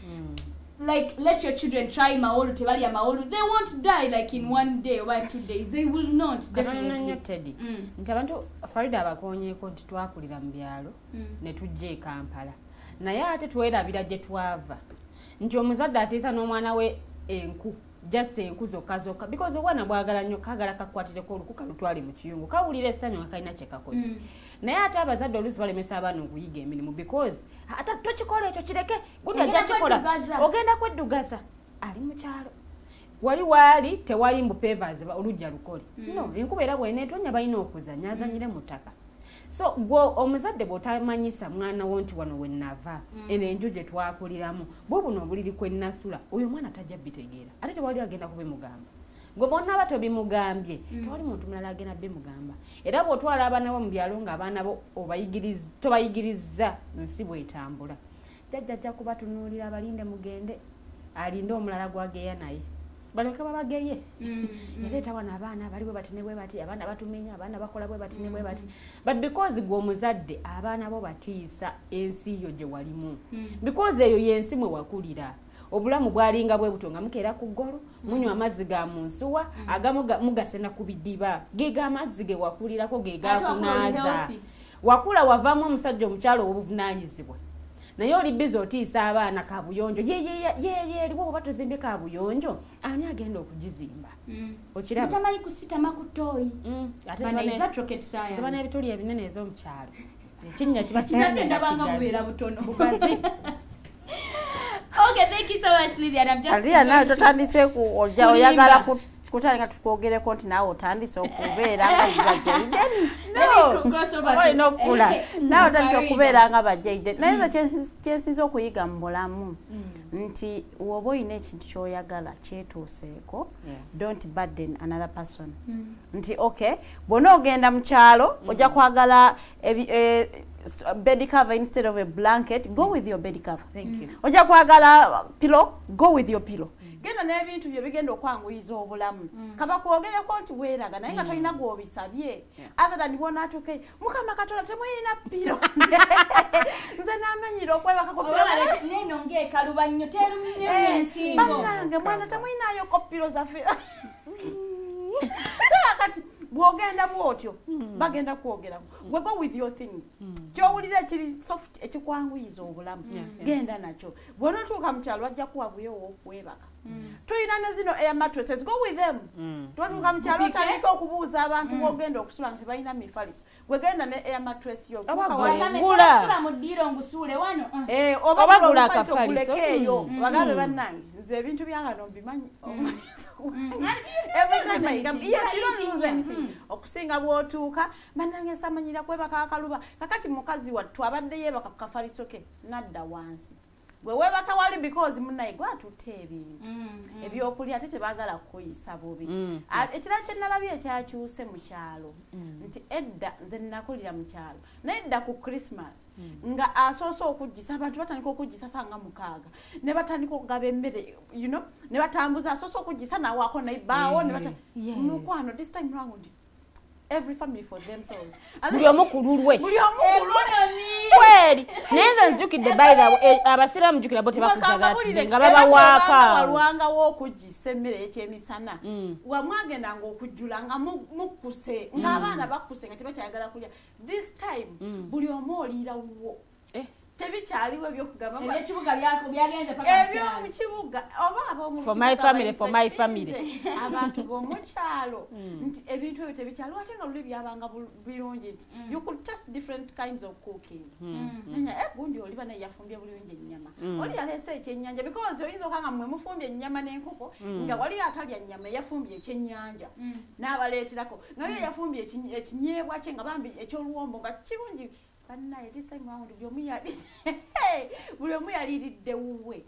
Like let your children try mawolu, tebalya mawolu, they won't die like in one day or 2 days, they will not, definitely. Teddy, nti abantu Farida abakonyeeko nti twakulira mu byalo ne tujja e Kampala, naye ate twerabira gye twava nti omuzadde atiisa n'omwana we enku, just enku zokka zokka, because obwana bwagala nnyo kaagala kakwatireko oluku kalutwale mu kiyungu, kawulira essanyu nga kalina kye kakoze. Naye ate abazadde oluusi balemesa abaana okuyiga emirimu because ate tokikola ekyo kireke, gundi ajja kikola, ogenda kweddugaza ali mu kyalo. Wali waali tewali mbu pavers olujja lukole. No, enkuba era bw'eneetonya balina okuzannya, azannyire mu ttaka. So gwe omuzadde bw'otamanyisa mwana wo nti wano we nnava, eno enju gye twakuliramu, bwe buno obuliri kwe nnasula, oyo omwana tajja bitegeera. Ate tewali agenda kubimugamba. Gwe bw'onaaba tobimugambye, tewali muntu mulala agenda bimugamba. Era bw'otwala abaana bo mu byalo ng'abaana bo tobayigirizza nsi bw'etambula, jjajja ajja kubatunuulira abalinde mugende, alinde omulala gw'ageya naye. Baleke babageye. Yaleeta wano abaana bali bwe bati ne bwe bati, abaana batumenya, abaana bakola bwe bati ne bwe bati. But because gwe omuzadde abaana bo batiisa ensi yo gye walimu. Because eyo y'ensi mwe wakulira. Obulamu bwalinga bwe buto nga mukeera ku ggolo, munywa amazzi ga mu nsuwa, agamu mugasena ku bidiba. Ge g'amazzi ge wakulirako ge gakunaaza. Wakula wavaamu omusajja omukyalo ow'obuvunaanyizibwa. Naye oli busy otiisa abaana kabuyonjo. Ye eriwo oba tozimbye kabuyonjo, ani agenda okugizimba? Okiraba? Mutamanyi kusitama ku ttooyi. Ate Bana, is that rocket science? ziba n'ebituli ebinene ez'omukyalo. Ekinnya kiba Ate kinene ndabanga kigazi. bubeera butono. Bugazi. Okay, thank you so much, Lilian. I'm just Aliya nawe going to totandise ku ojja Kulimba. oyagala kutandika tukwogereko nti naawe otandise okubeera nga ba Jaden. Let me cross over to- Olina okukula. Naawe otandise Farida. okubeera nga ba Jaden. Naye nze kyensinza okuyiga mu bulamu nti bw'oba olina ekintu ky'oyagala kyetuuseeko, don't burden another person. Nti okay, bw'ona ogenda mu kyalo ojja kwagala bed cover instead of a blanket, go with your bed cover. Thank you. Ojja kwagala pillow, go with your pillow. Genda n'ebintu byo bigenda okwanguyiza obulamu. Kaba kwogereko nti weeraga naye nga tolina gw'obisabye. Other than bw'onaatuuka, Mukama Katonda temuyina pillow. Nze naamanyira okwebaka ku Oba pillow. balete neno ng'ekaluba nnyo, terumye ensingo. Bannange mwana temuyinaayoko pillow zaffe. So kati bw'ogenda bw'otyo bagenda kwogerako. Gwe go with your things. Ky'owulira kiri soft ekikwanguyiza obulamu, genda nakyo. Bw'onootuuka mu kyalo bajja kuwa buyo ow'okwebaka. Tulina ne zino air mattresses, go with them. Twatuuka mu kyalo Mupike. otandika okubuuza abantu bw'ogenda okusula nga tebalina mifaliso. Gwe genda ne air mattress yo. Oba Tuuka gwe. wali. Wagambe, Gula. sobola kusula mu ddiiro ngusuule wano. Oba Oba gula gula omufaliso akafaliso. gulekeeyo. Bagambe bannange nze ebintu byangano mbimanyi. Every time I come, yes, you don't lose anything. Okusinga bw'otuuka bannange samanyira kwebaka akaluba. Kakati mukazi wattu abadde yeebaka ku kafaliso ke nadda wansi. Gwe weebaka wali because munnaye gwatutte ebintu ebyokulya ate tebaagala kukuyisa bubi. Ekirala kye nalabye ekyakyuse mu kyalo nti edda nze nnakulira mu kyalo naye edda ku Christmas nga asoose okugisa abantu batandika okugisa sanga 6 ne batandika okugaba emmere, ne batambuza asoose okugisa nawaako naibaawo ne mukwano this time round every family for themselves. Buli omu ku lulwe. Buli omu ku lulwe. Economy. Kweli. Naye nze nzijukidde by the way, abasiraamu jjukira bo tebakuza Wakamba that nga babawaaka. Walwangawo okugisa emmere ey'ekyemisana. Wamwagendanga okujjula nga mukkuse, ng'abaana bakkuse nga tebakyayagala kulya. This time buli omu oliira wuwo. Tebikyaliwo ebyokugamba. Ebyekibuga byagenze paka mu kyalo. Ebyomukibuga oba ab'omu For my kibuga family, for my family. bayise abantu b'omukyalo nti ebintu ebyo tebikyaliwo ate nga luli byabanga birungi nti you could test different kinds of cooking. Nanya, gundi oliba naye yafumbye bulungi ennyama. Oli yaleese ekyennyanja because oyinza okanga mmwe mufumbye ennyama n'enkoko nga wali atalya nnyama yafumbye ekyennyanja n'abaleeterako. Nga oli yafumbye ekinyeebwa kye nga bambi eky'oluwombo nga kirungi. Bannaye this time round buli omu yaliiridde wuwe.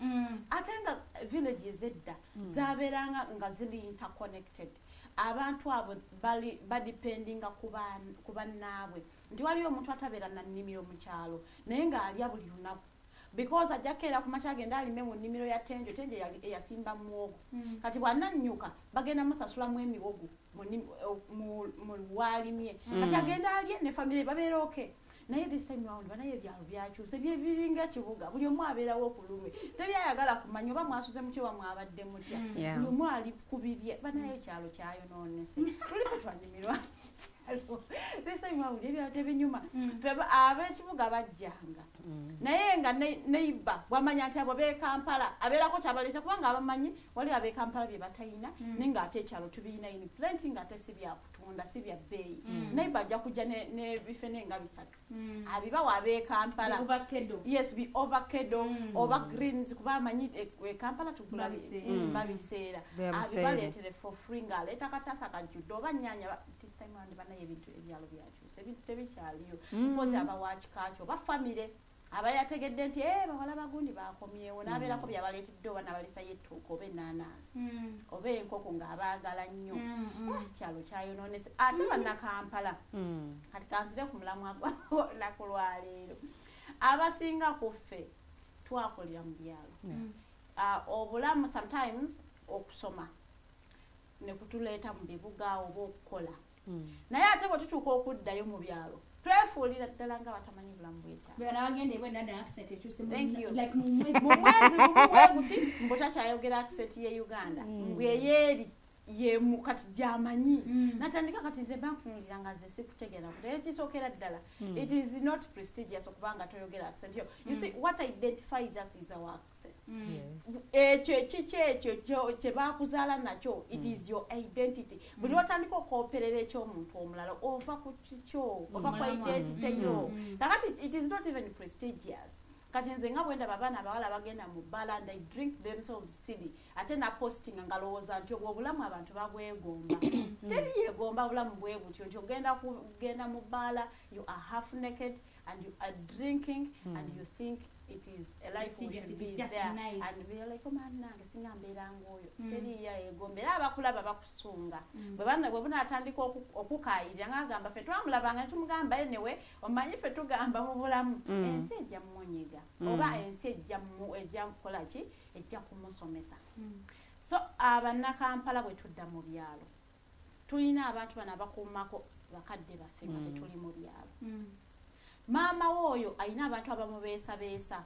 Ate nga villages edda zabeeranga nga ziri interconnected. Abantu abo badependinga ku bannaabwe. Nti waliyo omuntu atabeera na nnimiro mu kyalo naye ng'alya buli lunaku. Because ajja kukeera ku makya agenda alime mu nnimiro ya Tenjo, Tenjo eyasimba muwogo. Kati bw'anannyuka bagenda musasulamu emiwogo mu waalimye. Kati agenda alye ne famire babeera okay. Naye this time round banaye ebyalo byakyuse biringa kibuga buli omu abeerawo ku lulwe. Teri ayagala kumanya oba mwasuze mutya oba mwabadde mutya. Buli omu ali ku bibye banaye ekyalo kyayonoonese. Tuli ffe twanyumirwa. This time round ebyalo tebinyuma. Ffe ab'ekibuga bajjanga. Naye nga neighbor bw'amanya nti abo b'e Kampala abeerako kyabaleeta kubanga abamanyi wali ab'e Kampala bye batayina naye ng'ate ekyalo tubiyina in plenty ng'ate si byakutunda. batunda si bya bbeeyi, naye bajja kujja n'ebifene nga bisatu abibawa ab'e Kampala. Yes, bi avocado oba greens, kuba amanyi e Kampala tugula babiseera, abibaleetere for free ng'aleeta katasa kajjudde oba nnyanya. This time round banaye ebintu ebyalo byakyuse, ebintu tebikyaliyo. Mpozi abawa kikaakyo oba famire aba yategedde nti bawala bagundi bakomyewo, n'abeerako byabaleetedde oba n'abaleetayo ettooke oba ennaanansi oba enkoko ng'abaagala nnyo. Ekyalo kyayonoonese. Ate Bannakampala, kati kanzire ku mulamwa gw'olunaku lwaleero, abasinga ku ffe twakolera mu byalo. Obulamu sometimes okusoma ne kutuleeta mu bibuga oba okukola, naye ate bwe tutuuka okuddayo mu byalo twefuulira ddala nga batamanyi bulamu bw'ekyalo. Mu mwezi gumu bwe guti mbu takyayogera accent ye Uganda, mbweyeeri ye kati gy'amanyi natandika. Kati nze bankunuulira nga nze sikutegeera naye kisookera ddala, it is not prestigious okubanga toyogera accent yo. You see, what identifies us is our accent. Ekyo ekiki ekyo kye bakuzaala nakyo, it is your identity. Buli lwotandika okwoperera eky'omuntu omulala, ova ku kikyo, ova ku identity yo. Kakati it is not even prestigious. Kati nze nga bwendaba abaana abawala bagenda mu bbala and they drink themselves silly, ate napostinga nga lowooza nti obwo obulamu abantu babwegomba. Teri yeegomba bulamu bwe butyo nti ogenda kugenda mu bbaala, you are half naked and you are drinking and you think it is a life we should be there nice. And be like, oh man, nange singa mbeera ng'oyo. Teriya yeegomba, era abakulaba bakusunga. Bwe bunaatandika okukaayirira ng'agamba ffe twamulabanga ne tumugamba, anyway omanyi ffe tugamba mu bulamu ensi ejja mumunyiga oba ensi ejja kukola ki, ejja kumusomesa. So Abannakampala bwe tudda mu byalo, tulina abantu bano abakuumako bakadde baffe nga tetuli mu byalo. Maama w'oyo alina abantu abamubeesabeesa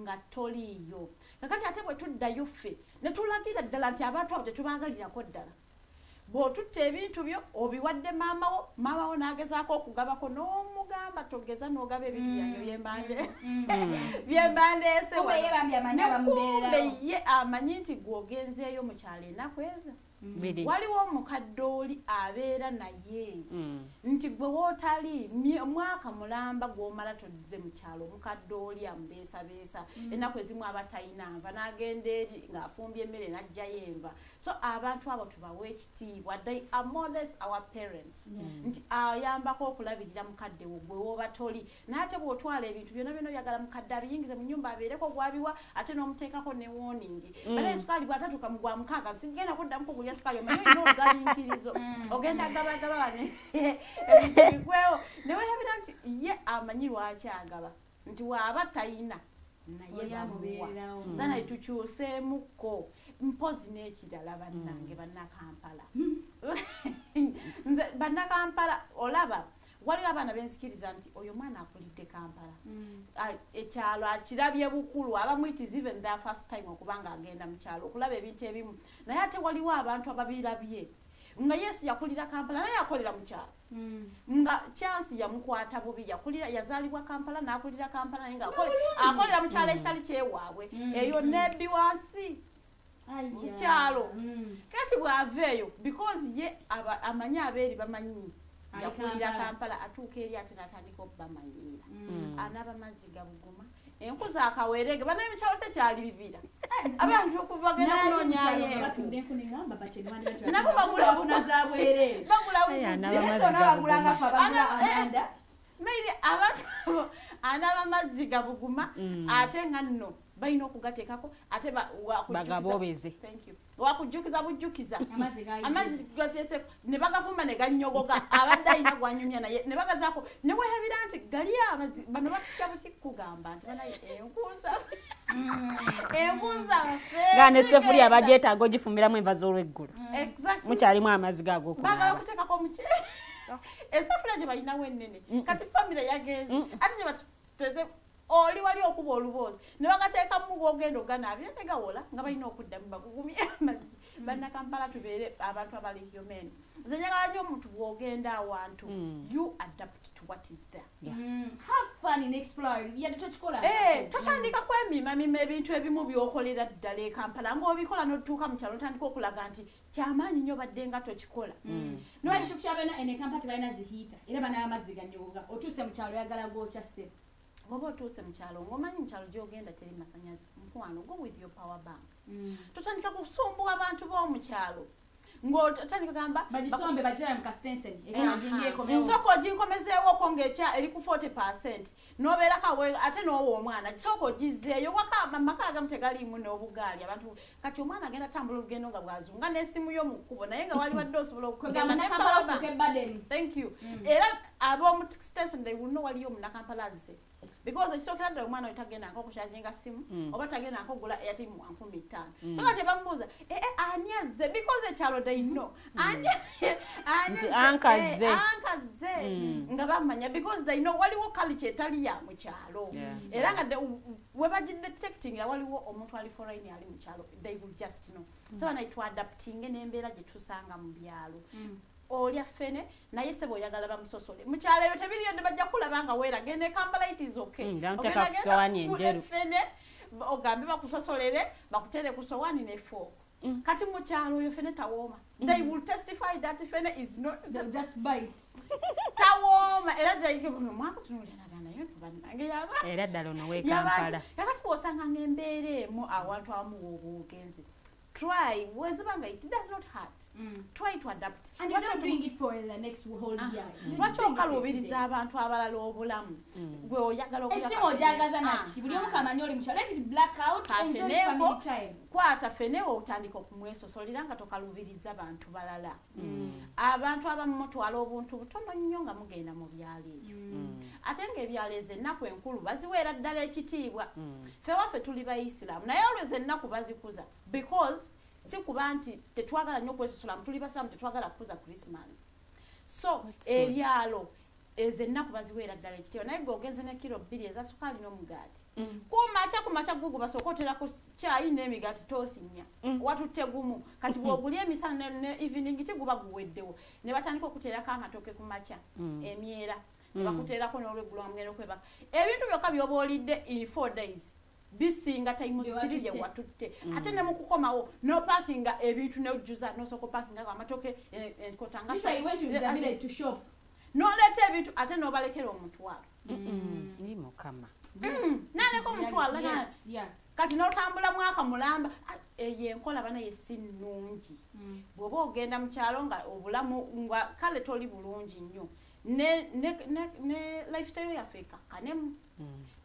nga toliiyo. Kakati ate bwe tuddayo ffe ne tulagira ddala nti abantu abo tetubaagalirako ddala. Bw'otutta ebintu byo obiwadde maama wo, maama wo n'agezaako okugabako n'omugamba togeza n'ogaba ebintu byange byembandeese wano. Kumbe ye amanyi nti gw'ogenzeeyo mu kyalo ennaku ezo. Waliwo omukadde oli abeera naye nti gwe wootali mwaka mulamba gw'omala tozze mu kyalo, omukadde oli amubeesabeesa ennaku ezimu aba talina nva n'agenda eri ng'afumbye emmere n'aggyayo enva. So abantu abo tubawe ekitiibwa, they are more or less our parents, nti ayambako okulabirira mukadde wo gwe wooba toli. Naye ate bw'otwala ebintu byonna byonna oyagala mukadde abiyingize mu nnyumba abeereko gwabiwa, ate n'omuteekako ne warning. Bale esukaali bw'atatuuka mu gwa mukaaga sigenda kuddamu kugulya sukaali, omanyi olina olugabinkirizo ogenda gabagaba wano ebintu bigwewo. Ne weerabira nti ye amanyi lwaki agaba, nti waaba tayina naye bamuwa. Zana tukyuseemukko mpozi n'ekirala bannange Bannakampala. Nze Bannakampala olaba waliwo abaana benzikiriza nti oyo mwana akulidde Kampala, ekyalo akirabye bukulu, abamu it is even their first time okubanga agenda mu kyalo okulaba ebintu ebimu. Naye ate waliwo abantu ababirabye nga yes yakulira Kampala naye akolera mu kyalo, nga chance yamukwata bubi, yakulira yazaalibwa Kampala n'akulira Kampala naye nga akolera mu kyalo ekitali kyewaabwe, eyo nebbi wansi mu kyalo. Kati bw'ava eyo because ye amanyi abeeri bamanyi yakulira Kampala, atuuka eri ate n'atandika okubamanyiira, anaaba mazzi gabuguma, enku z'akawerege. Banaye mu kyalo tekyali bibira, abantu bagenda kunoonyayo enku nabo bagula maire abantu anaaba mazzi gabuguma, ate nga nno balina okugateekako ate bagabobeze. Thank you. Wakujjukiza bujjukiza amazzi gateeseko ne bagafumba ne gannyogoga, abadde alina gwanyumya naye ne bagazaako ne weerabira nti gali amazzi. Bano batya buki kugamba nti banaye enkuza enkuza nga n'essefuliya bagyetaaga ogifumbiramu enva z'olweggulo, mukyalimu amazzi gago okunaaba, baagala okuteekako omuceere, essefuliya gye balinawo ennene. Kati famire yagenze ate gye batuteze oli wali okuba oluboozi ne bagateekamu gw'ogenda oganaabira tegawola nga balina okuddamu bagugumye amazzi. Bannakampala tubeere abantu abali human. Nze njagala nnyo omuntu bw'ogenda awantu, you adapt to what is there. Have fun. fun in exploring. Yadde tokikola. Totandika kwemimamima ebintu ebimu by'okolera ddala e Kampala ng'obikola n'otuuka mu kyalo otandika okulaga nti kyamaanyi nnyo badde nga tokikola. Nolwekyo kyabena ene Kampala tebalina zihiita era banaaba amazzi ganyogoga. Otuuse mu kyalo oyagala gwokya ssebo. Bw'oba otuuse mu kyalo ng'omanyi mu kyalo gy'ogenda teri masannyalaze, mukwano go with your power bank. Totandika kusumbuwa abantu b'omu kyalo. Ng'otandika gamba bagisombe bagirayo mu kasitenseni ekyanjinga nsooka oginkomezeewoko ng'ekya eri ku 40% n'obeerako ate n'owa omwana sooka ogizzeeyo waka amaka agamu tegaliimu n'obugaali abantu kati omwana agenda atambula olugendo nga bw'azunga n'essimu yo mu kkubo naye nga wali wadde osobola okugenda ne power bank. Thank you. Era ab'omu station they will know waliyo omunnakampala azze because ekisookera ddala omwana oyo tagenda nk'okukyajinga simu oba tagenda nk'okugula airtime wa 5,000. So kati bamubuuza ani azze because ekyalo they know ani anka azze nga bamanya because they know waliwo culture etali ya mu kyalo era nga we bagidetecting waliwo omuntu ali foreign ali mu kyalo they will just know. So bana twadaptinge n'embeera gye tusanga mu byalo. Olya ffene naye sebo oyagala bamusosole mu kyalo eyo tebiriyo ne bajja kulaba nga weera genda e Kampala it is okay. Ogenda ku sowaani enjeru ffene ogambe bakusosolere bakutere ku sowaani ne fork. Kati mu kyalo oyo ffene tawooma. They will testify that ffene is not just bite. Tawooma era mwakutunuulira nayo bannange yaba era ddala ono w'e Kampala. Kakati bw'osanga ng'embeera emu awantu awamu w'oba ogenze try wezibanga it does not hurt. Try to adapt. And you're not doing it for the next whole year. Lwaki okaluubiriza abantu abalala obulamu gwe oyagala esimu ojagaza naki buli omu kamanyi oli mukyalo. Let it black out, enjoy family time. Kwata ffene otandika okumwesosolera nga tokaluubiriza bantu balala. Abantu abamu mutwala obuntu butono nnyo nga mugenda mu byalo ebyo. Ate ng'ebyalo ezo ennaku enkulu baziweera ddala ekitiibwa. Ffe waffe tuli bayisiraamu naye olw'ezo ennaku bazikuza because si kuba nti tetwagala nnyo okwesosolamu tuli basiraamu tetwagala kukuza Christmas. So ebyalo ezo ennaku baziweera ddala ekitiibwa naye gwe ogenze ne kiro 2 eza sukaali n'omugaati. Kumakya gugu basooka oterako kyayi n'emigaati toosinnya watutte gumu kati bw'ogulya emisana ne evening tiguba guweddewo ne batandika okuteerako amatooke ku makya emyera ne bakuteerako n'olweggulo wamugenda okwebaka ebintu byokka by'oba olidde in 4 days bisinga time zibiri bye watutte ate ne mukukomawo no parkinga ebintu n'ojjuza n'osooka parkinga amatooke enkota nga n'oleeta ebintu ate n'obalekera omutwalo. Ni mukama. Naleka omutwalo kati n'otambula mwaka mulamba eyo enkola banaye si nnungi. Bw'oba ogenda mu kyalo nga obulamu nga kale toli bulungi nnyo ne lifestyle yaffe ekakkanemu.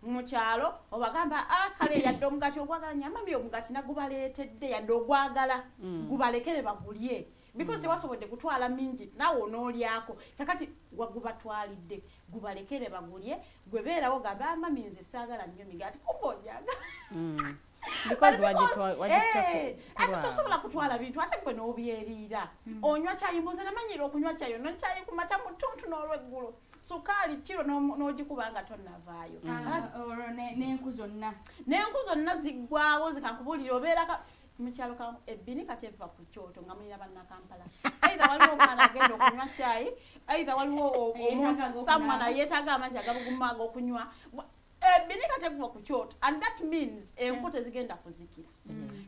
Mu kyalo obagamba kale yadde omugaati ogwagala nyamami omugaati nagubaleetedde yadde ogwagala gubalekere bagulye because tewasobodde kutwala mingi naawe onoolyako kakati wagubatwalidde gubalekere bagulye gwe beerawo gambe amami nze saagala nnyo migaati kumba ojagala. Because ate tosobola kutwala bintu ate gwe n'obyeriira. Onywa kyayi mbuze namanyira okunywa kyayi onywa kyayi ku makya mu ttuntu n'olweggulo sukaali kiro n'ogikuba nga tonnavaayo. Olwo n'enku zonna. N'enku zonna ziggwawo zikakubuulira obeera mu kyalo ebbini kati eva ku kyoto nga mulina bannakampala. Either waliwo omwana agenda okunywa kyayi, either waliwo someone yeetaaga amazzi agabuguma ag'okunywa. Ebbini kati eva ku kyoto and that means enku tezigenda kuzikira.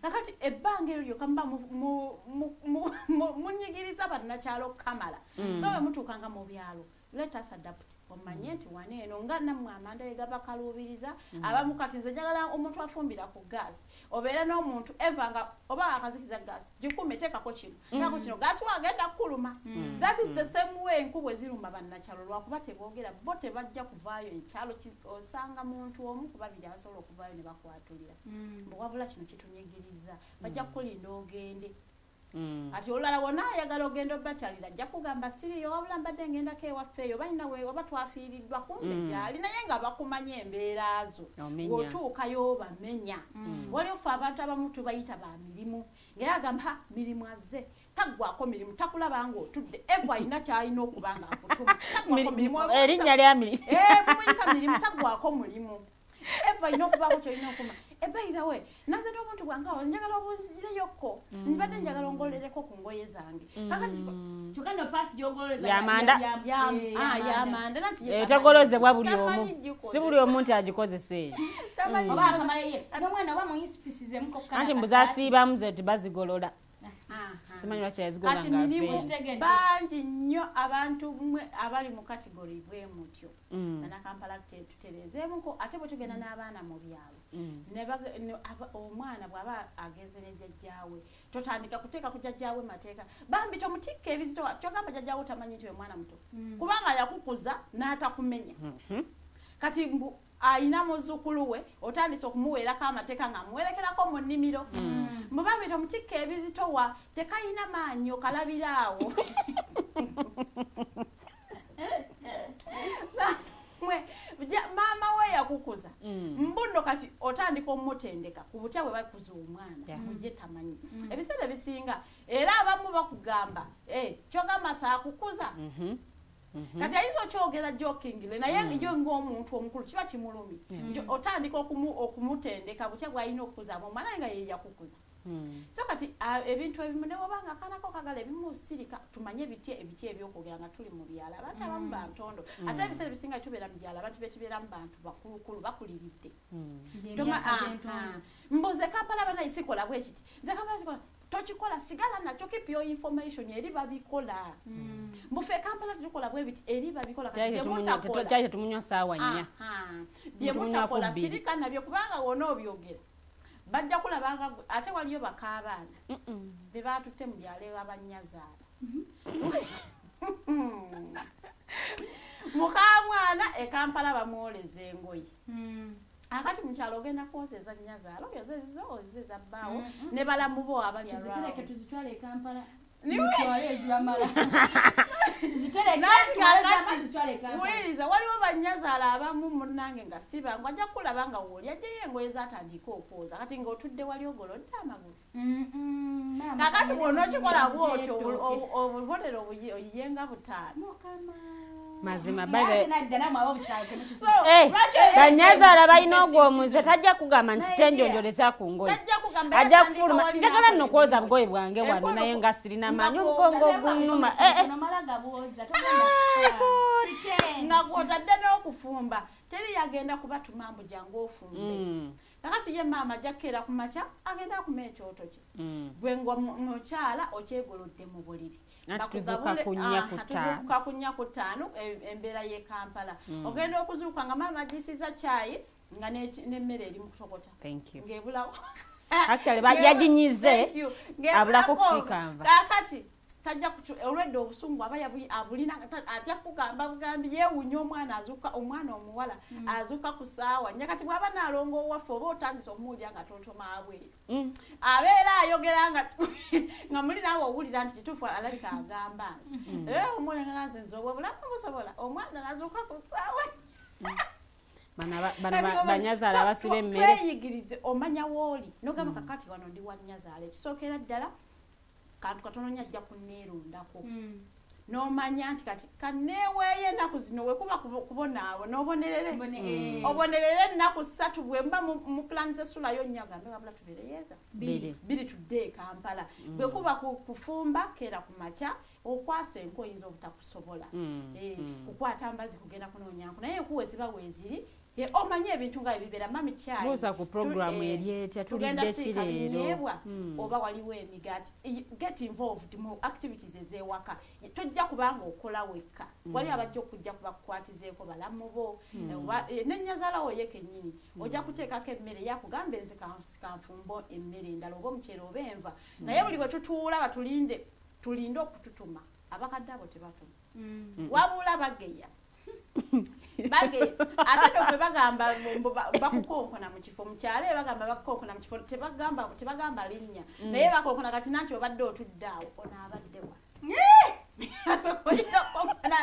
Kakati ebbanga eryo lyokka muba munyigiriza bannakyalo kamala. So bwe mutuukanga mu byalo let us adapt. Omanye nti wano eno nga nammwe amanda gabakaluubiriza abamu kati nze njagala omuntu afumbira ku gaasi obeera n'omuntu eva nga oba akazikiza gaasi gikume teekako kino teekako kino gaasi wagenda kukuluma. That is the same way enku bwe ziruma bannakyalo lwakuba teboogera bo tebajja kuvaayo ekyalo osanga muntu omu ku babiri asobola okuvaayo ne bakwatulira mbu wabula kino kitunyigiriza bajja kukulinda ogende. Ati olulala wonna ayagala ogenda obakyalira ajja kugamba siriyo wabula mbadde ngendako ewaffe eyo balina oba twafiiriddwa kumbe gyali naye nga bakumanya embeera zo bw'otuukayo obamenya. Waliwo ffe abantu abamu tubayita ba mirimu ng'era agamba mirimu azze taggwako mirimu takulaba ng'otudde eva alina ky'alina okuba nga akutuma taggwako mirimu erinnya lya mirimu mumuyita mirimu taggwako mulimu eva alina okubaako ky'olina okuma By the way, naze n'obuntu bwange awo njagala obunzireyoko, mbadde njagala ongolereko ku ngoye zange. Kakati kyokka no paasi gy'ogololeza Yamanda. Yamanda nanti ye Etogolozebwa buli omu. Tamanyi gikoze. Si buli omu nti agikozesa eyo. Tamanyi oba akamala ye n'omwana oba muyisipisizemuko Anti mbuzaasiibamu ze tebazigolola. Simanyi lwaki yazigolola Kati nga mirimu aveeyo. Kitegedde. bangi nnyo abantu mmwe abali mu category bwe mutyo. Bannakampala tutereezeemuko, ate bwe tugenda n'abaana mu byalo. Omwana bw'aba agenze ne jjajjaawe, totandika kuteeka ku jjajjaawe mateeka. Bambi tomutikka ebizito, kyogamba jjajjaawe tamanyi nti we mwana muto. Kubanga yakukuza n'atakumenya. Kati mbu ayina muzzukulu we, otandise okumuweerako amateeka ng'amuwerekerako mu nnimiro. Mbu bambi tomutikka ebizitowa, tekayina maanyi okalabira awo. Mwe, maama we yakukuza. Mbuno kati otandika omutendeka ku butya bwe bakuza omwana, mujje tamanyi. Ebiseera ebisinga era abamu bakugamba, kyogamba saakukuza. Kati ayinza okyogera jokingly, naye yo ng'omuntu omukulu kiba kimulumi. Nti otandika okumutendeka butya bw'alina okukuzaamu omwana nga ye yakukuza. So kati ebintu ebimu ne bw'oba nga akaana ko kagala ebimu osirika, tumanye ebiti ebyokwogera nga tuli mu byalo. Abantu abamu bantondo. Ate ebiseera ebisinga tubeera mu byalo, abantu betubeeramu bantu bakulukulu, bakuliridde. Mbuze Kampala banaye sikola bwe kiti. Nze Kampala sikola. Tokikola, sigala nakyo, keep your information, eri babikola. Mbufe Kampala tukola bwe biti, eri babikola. Kati bye mutakola. Kyali tetumunywa ssaawa nnya. Bye Tumunywa mutakola, ku bbiri. sirika nabyo kubanga wonna obyogera. Bajja kulabanga ate waliyo bakaabaana be baatutte mu byalo ewabanyazaala. Mukaamwana e Kampala bamwoleza engoye. Akati mu kyalo ogenda kwozeza nnyazaala, oyoza ezizo, oyoza eza bbaawo, ne balamu bo abali Tuzitereke around. tuzitwale e Kampala. Niwe. Mutwale ezibamala. Tuzitereke, Nanti tumale kakati zamba tuzitwale e Kampala. Wuliriza, waliwo bannyazaala abamu munnange nga si bangu, ajja kulaba nga wooli ajjayo engoye z'atandika okwoza, kati ng'otudde wali ogolodde amagulu. Kakati bw'onookikola bw'otyo, obubonero obuyiye nga butaano. Mukama. Mazima, Naye by the ate nadda nammwe ab'omukyalo temukisobola. So, Lwaki oyo Banyazaala balina ogwo omuze, tajja kugamba nti Naye tenjonjoleza ku ngoye. Tajja kugamba, Ajja era kufuluma. atandika wali Njagala nno n'akola kwoza ebintu. bugoye bwange wano, Enkono naye nga sirina maanyi, nga omugongo bw'ogaza ogunnuma. Nomala gabwoza, togenda kufa. Nga gw'otadde n'okufumba, teri yagenda kubatuma mbu jangu ofumbe. Kakati ye maama ajja kukeera ku makya, agenda akuma ekyoto kye. Gwe ng'omukyala okyegolodde mu buliri. Anti tuzuuka ku nnya ku ttaano. Tuzuuka ku nnya ku ttaano, embeera y'e Kampala. Ogenda okuzuuka nga maama agisiza caayi, nga n'emmere eri mu kutokota. Thank you. Ng'ebulawo. Actually, yaginyize, Thank you. abulako Ng'ebulako. okusiika nva. Kaakati tajja olwedde obusungu aba abulina, ajja kugamba bugambi, yeewuunya omwana azuuka, omwana omuwala azuuka ku ssaawa nnya. Kati bw'aba naalongo owaffe oba otandise okumuwulira nga tontoma abweru. Abeera ayogera nga muli naawe owulira nti kituufu alabika agamba nze. Era omuwulira nga nze nze obwo bulamu busobola, omwana n'azuuka ku ssaawa nnya. Bano Kati banyazaala so, basiba emmere. Tweyigirize, omanya w'oli n'ogamba kakati wano ndi wa nnyazaala, ekisookera ddala kantu katono nnyo ajja kunneerondako. N'omanya nti kati kanneeweeyo ennaku zino wekuba kubonaawo n'obonerere. Obonerere ennaku 3 bwe mba mu plan z'essulayo nnya, gambe wabula tubeereyeeza. Bbiri. Bbiri tudde e Kampala. Bwe kuba kufumba, keera ku makya, okwasa enku oyinza obutakusobola. Kukwata mbazzi kugenda kunoonya nku, naye enku we ziba weeziri, omanye ebintu nga ebibeera, mami kyayi. Buuza ku program eri etya, tugenda tulidde ki siika leero? binyeebwa, oba waliwo emigaati. Get involved mu activities ez'ewaka. Tojja kubanga okola wekka. Wali abajja okujja kubakukwatizeeko balamu bo, oba n'ennyazaala wo ye kennyini. Ojja kuteekako emmere, yakugamba nze kanfumbo emmere endala, oba omuceere oba enva. Naye buli bwe tutuula batulinde, tulinde okututuma. Abakadde abo tebatuma. Wabula bageya. Bage, ate nno ffe bagamba mbu bakukonkona mu kifo, mu kyalo eyo bagamba bakukonkona mu kifo, tebagamba linnya. Naye bakonkona kati nanti obadde otudde awo, ono abadde wa? Oyita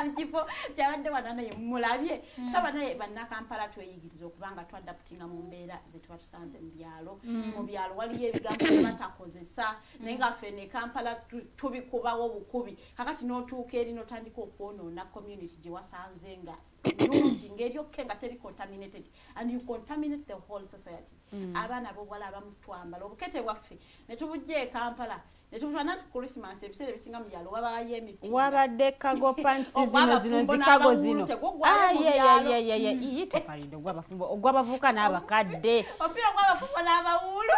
mukifo kyabadde wano naye mulabye. So banaye bannakampala tweyigiriza okubanga twadaptinga mu mbeera ze tuba tusanze mu byalo. Mu byalo waliyo ebigambo bye batakozesa naye nga ffe ne Kampala tubikubawo bukubi. Kakati n'otuuka eri n'otandika okwonoona community gye wasanze nga nungi ng'eryokke nga teri contaminated, and you contaminate the whole society. Abaana ab'obuwala abamu twambala obukete bwaffe ne tubujja e Kampala ne tubutwala ku Christmas. Ebiseera ebisinga mu byalo wabayo emipiira, wabadde cargo pants zino Ogw'abafumbo zikago n'abawulu zino. Tegugwayo mu byalo. Iyite Farida, ogw'abafumbo, ogw'abavubuka n'abakadde. Omupiira gw'abafumbo n'abawuulu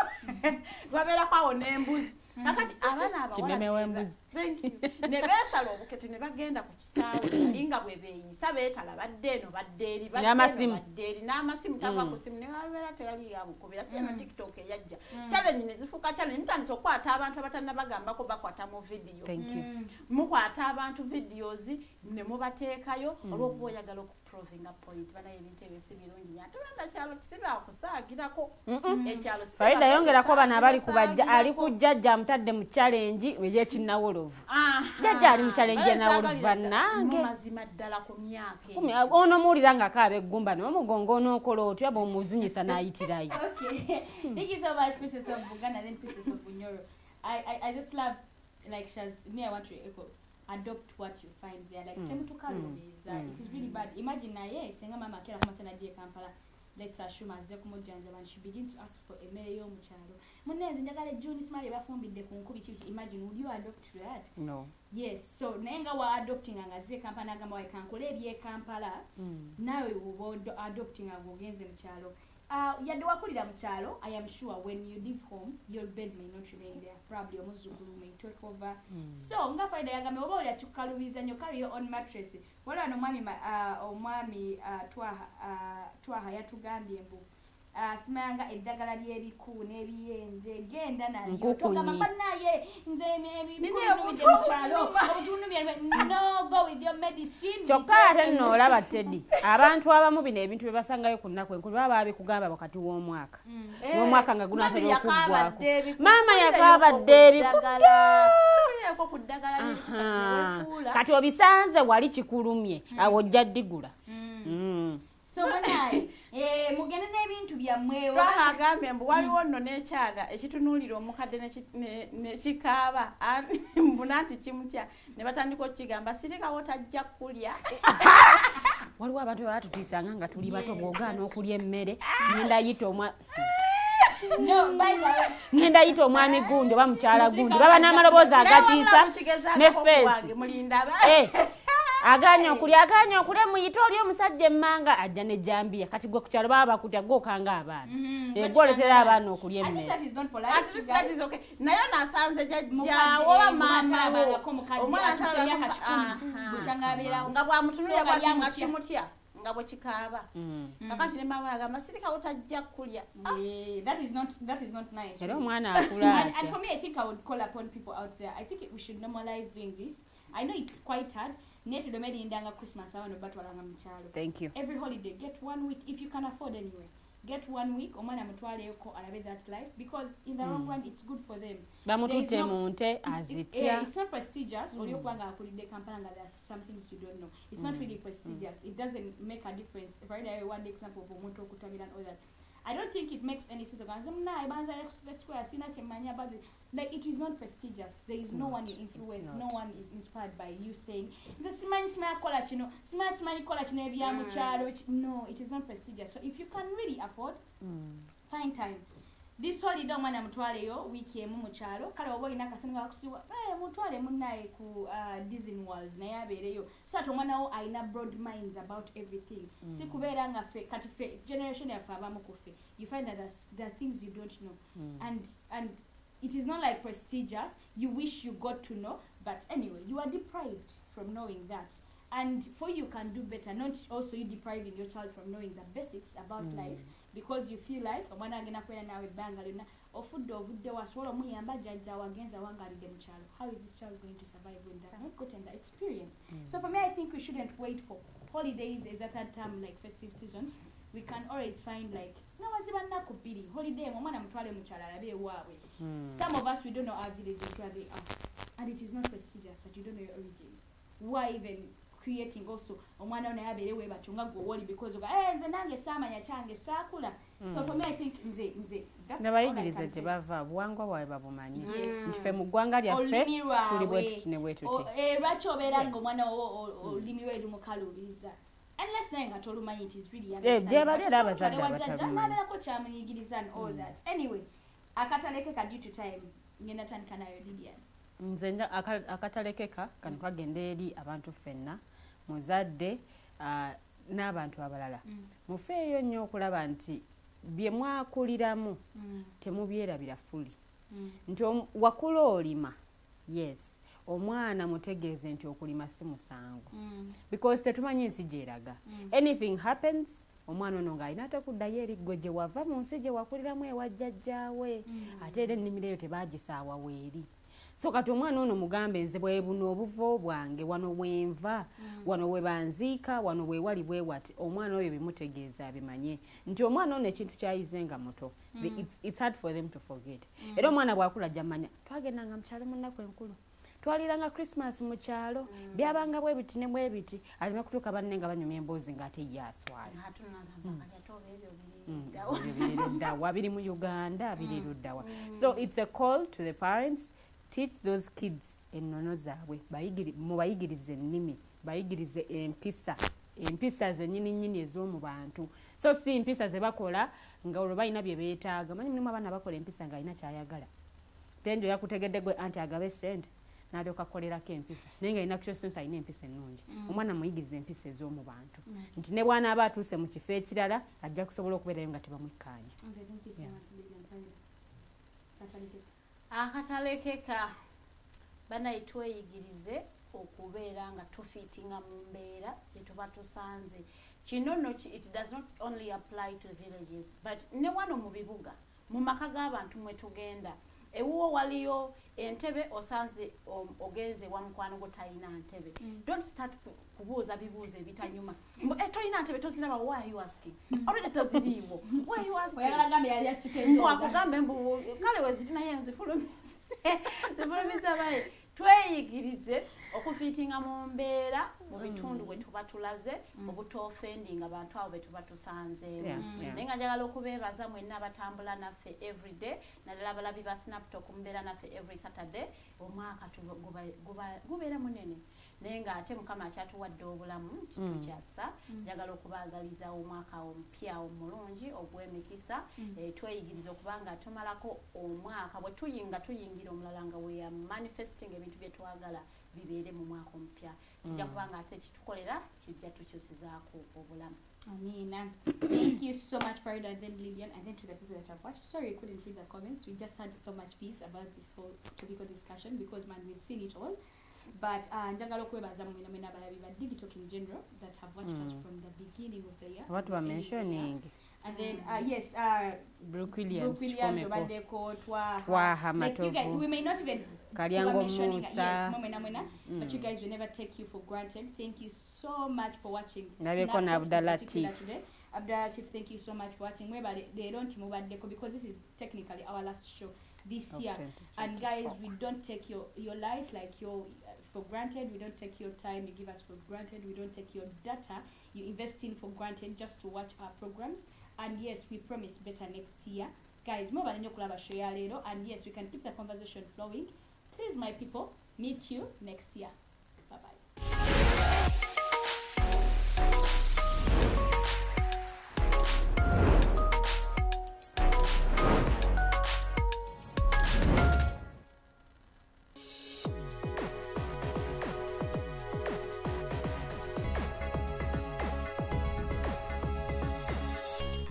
gwabeerako awo n'embuzi. Kakati abaana abawala Kimeme w'embuzi. Thank you. Ne beesala obukete ne bagenda ku kisaawe bali nga bwe beeyisa, beetala, badde eno, badde eri, badde eno, N'amasimu. badde eri n'amasimu, tava ku simu ne babeera tewali yamukubira. Si eno TikTok eyajja, challenge ne zifuuka challenge. Mutandise okukwata abantu abatannabagambako, bakwata mu vidiyo. Thank you. Mukwata abantu videos ne mubateekayo olw'okuba oyagala okuprovinga point. Banaye ebintu ebyo si birungi nnyo, ate bannakyalo si bakusaagirako, ekyalo si Farida, yongerako bano abali ku bajja ali bakusaagirako. ku jjajja amutadde mu challenge ey'ekinnawolovu. Jjajja ali mu challenge y'ennawolovu, bannange. Mu mazima ddala ku myaka Kumi, egyo. Onomuwulira ng'akaaba eggumba n'omugongo onookola otya bw'omuzinyisa n'ayitirayo? Okay. Thank you so much, Princess of Buganda, then Princess of Bunyoro. I just love, like, Shaz, me, I want to echo, adopt what you find there. Like, temutukaluubiza. It is really bad. Imagine naye, senga mama akera kumakya n'ajja e Kampala. Let's assume azze kumujjanjaba and she begins to ask for emmere y'omu kyalo. Munnange, njagala ejjuuni simali bafumbidde ku nkubi ki. Imagine, would you adopt that? No. Yes, so naye nga wa adopting nga azze e Kampala n'agamba wae kankole eby'e Kampala, naawe oba adopting nga ng'ogenze mu kyalo. Yadde wakulira mu kyalo, I am sure when you leave home, your bed may not remain there. Probably omuzzukulu may take over. So nga Farida yagambye, oba olya kikukaluubiza nnyo, carry your own mattress. Waliwo wano omwami Twaha yatugambye mbu simayanga eddagala ly'ebiku n'ebiyenje genda nalyo. Nkukunyi. Togamba bannaye nze ebiku Nina binumidde mu kyalo, obutunumye. No, go with your medicine. Kyokka ate nno olaba Teddy, abantu abamu bino ebintu bye basangayo ku nnaku enkulu baba babikugamba wakati w'omwaka n'omwaka nga gunaatera okuggwako. Maama yakaabadde ebiku. Tuwulireko ku ddagala ly'ebiku kati ne weefuula. Kati obisanze wali kikulumye, awo ojja ddigula. So banaye mugende n'ebintu byammwe. Twaha agambye mbu waliwo nno n'ekyana ekitunuulira omukadde ne kikaaba mbuna nti kimutya, ne batandika okukigamba sirikawo tajja kulya. Waliwo abantu bebatutiisanga nga tuli bato, bw'ogaana okulya emmere ngenda yita omwa No, by the way, ngenda yita omwami gundi oba mukyala gundi, baba n'amaloboozi agatiisa ne face. Mulindaba. Aganye okulya, aganye okulya, muyite oli omusajja emmanga ajja nejjambiya. Kati gwe ku kyalo baba bakutya, gwokanga abaana. Gwe oletera abaana okulya I think emmere. that is not polite. At You least guys. that is okay. Naye nasanze jjajjaawo Mukadde, oba maama wo. atalabangako mukadde, Omwana atuuse atalabangako emyaka 100, Aha. bukyanga abeerawo. Nga bwamutunulira So nga bw'ati nga yamutya. kimutya nga bwe kikaaba. Kakati ne maama agamba sirikawo tajja kulya. Ah, That is not nice. Era really. omwana akula And for atya? me, I think I would call upon people out there. I think we should normalize doing this. I know it's quite hard. Naye tudomerindanga Christmas abaana batwalanga mu kyalo. Thank you. Every holiday, get one week if you can afford anyway. Get one week, omwana mutwaleyoko alabe that life, because in the long run it's good for them. Bamututte There is no- mu nte azitya. It's not prestigious oli okuba nga akulidde Kampala nga there are some things you don't know. It's not really prestigious. It doesn't make a difference. Right, I one example of omuntu okutamira and all that. I don't think it makes any sense. Oganze munaye banza square sina kyemmanyi about it. Like, it is not prestigious. There is It's no not. one you It's influence. No not. one is inspired by you saying nze simanyi simanyi kukola kino, simanyi simanyi kukola kino ebya mu kyalo. No, it is not prestigious. So if you can really afford, find time this holiday, omwana mutwaleyo wiiki emu mu kyalo. Kale oba olina akasente kakusiwa, mutwale munnaye ku Disney World naye abeereyo, so ati omwana wo alina broad minds about everything. Si kubeera nga ffe kati ffe generation yaffe abamu ku ffe, you find that there are things you don't know, and it is not like prestigious. You wish you got to know, but anyway you are deprived from knowing that, and for you can do better, not also you depriving your child from knowing the basics about life because you feel like omwana agenda kubeera naawe ebbanga lyonna, ofudde ovudde wasobola omuyamba jjajja wagenza wangalidde mu kyalo. How is this child going to survive when they have not gotten the experience? So for me, I think we shouldn't wait for holidays as a third term, like festive season. We can always find like nawaziba nnaku bbiri holiday emu, omwana mutwale mu kyalo alabe ewaabwe. Some of us, we don't know our villages, where they are, and it is not prestigious that you don't know your origin. Why even creating also omwana naye abeere we batyo nga gwe woli, because nze nange saamanya kyange saakula. So for me, I think nze nabayigiriza gye bava, buwangwa bwabwe babumanyi, nti ffe mu ggwanga lyaffe tuli bwe tuti ne bwe tuti. Lwaki obeera nga omwana olulimi lwe lumukaluubiriza, unless naye nga tolumanyi? It is really gye bali era abazadde abatabimanyi. Nabeerako kyamuyigiriza and all that. Anyway, akatalekeka, due to time, ngenda tandika nayo Lilian. Nze akatalekeka kano kagenda eri abantu ffenna, muzadde n'abantu abalala. Mufeeyo nnyo okulaba nti bye mwakuliramu temubyerabira fully. Nti wakula olima, yes, omwana mutegeeze nti okulima si musango, because tetumanyi nsi gyeraga. Anything happens, omwana ono ng'alina ate kuddayo eri ggwe gye wava, mu nsi gye wakuliramu, ewa jjajjaawe, ate era ennimiro eyo tebagisaawa weeri. So kati omwana ono mugambe, nze bwe buno obuvo bwange, wano bwenva, wano we banziika, wano bwe wali bwe wati. Omwana oyo bimutegeeza abimanye nti omwana ono ekintu kyayize nga muto, it's hard for them to forget. Era omwana bw'akula ajja manya twagendanga mu kyalo mu nnaku enkulu, twaliranga Christmas mu kyalo, byabanga bwe biti ne bwe biti, aleme kutuuka banne nga banyumya emboozi ng'ate ye aswala. Ebyo biri luddawa? Biri mu Uganda, biri luddawa? So it's a call to the parents: teach those kids ennono zaabwe, mubayigirize ennimi, bayigirize empisa, empisa zennyini nnyini ez'omu bantu, so si mpisa ze bakola nga olwo balina bye beetaaga. Manyi mulimu abaana bakola empisa ng'alina kyayagala. Tenjo yakutegedde gwe anti agabe sente n'alyoka akolerako empisa, naye nga alina sense, alina empisa ennungi. Omwana muyigirize empisa ez'omu bantu, nti ne bw'anaaba atuuse mu kifo ekirala ajja kusobola okubeerayo nga tebamwekkaanya. Okay, thank you so much, Lilian. Katalekeka. Akatalekeka, banaye, tweyigirize okubeera nga tufiitinga mu mbeera gye tusanze. Kino nno it does not only apply to villages, but ne wano mu bibuga, mu maka g'abantu mwe tugenda. Ewuwo waliyo entebe, osanze ogenze wa mukwano gwo talina ntebe. Don't start kubuuza bibuuzo ebitanyuma. Eh, tolina ntebe, toziraba? Why are you asking? Already toziriiwo, why are you asking? Oyagala gambe yali asuka ezooza. Akugambe mbu kale weziri, naye nzifulumiza zifulumiza. Baye tweyigirize okufiitinga mu mbeera mu bitundu bwe tuba tulaze, obutoofendinga abantu abo be tuba tusanzeemu. Naye nga njagala okubeebaza mwenna abatambula naffe everyday, naddala abalabi ba Snaptalk, mubeera naffe every Saturday. Omwaka gubeera munene, naye ng'ate Mukama akyatuwadde obulamu titukyassa. Njagala okubaagaliza omwaka omupya omulungi ogw'emikisa. Tweyigiriza okuba nga tumalako omwaka bwe tuyinga tuyingira omulala nga we are manifesting ebintu bye twagala bibeere mu mwaka omupya. Kijja kuba nga ate kitukolera, kijja tukyusizaako obulamu. Amina. Thank you so much, Farida, and then Lillian, and then to the people that have watched. Sorry I couldn't read the comments. We just had so much peace about this whole topical discussion because, man, we've seen it all. But njagala okwebaza mwena mwena abalabi ba Digitalk in general that have watched us from the beginning of the year. What from were the beginning of the year. mentioning? And then, yes, Brooke Williams, Brooke Williams, Kikomeko. Obadeko, Twaha. Twaha Like you guys, Matovu. we may not even Kalyango who are mentioning, Musa. yes, mwena mwena, but you guys will never take you for granted. Thank you so much for watching Nabeko Snapchat na in Abdallah particular Chief. today. Abdallah Chief, thank you so much for watching. Mwebale leero nti mubaddeko, because this is technically our last show this Of year. And guys, 2024. we don't take your life like your for granted. We don't take your time you give us for granted. We don't take your data you invest in for granted just to watch our programs. And yes, we promise better next year. Guys, mwebale nnyo okulaba show ya leero. And yes, we can keep the conversation flowing. Please, my people, meet you next year. Bye bye.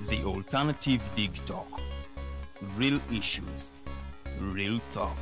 The Alternative Dig Talk. Real issues, real talk.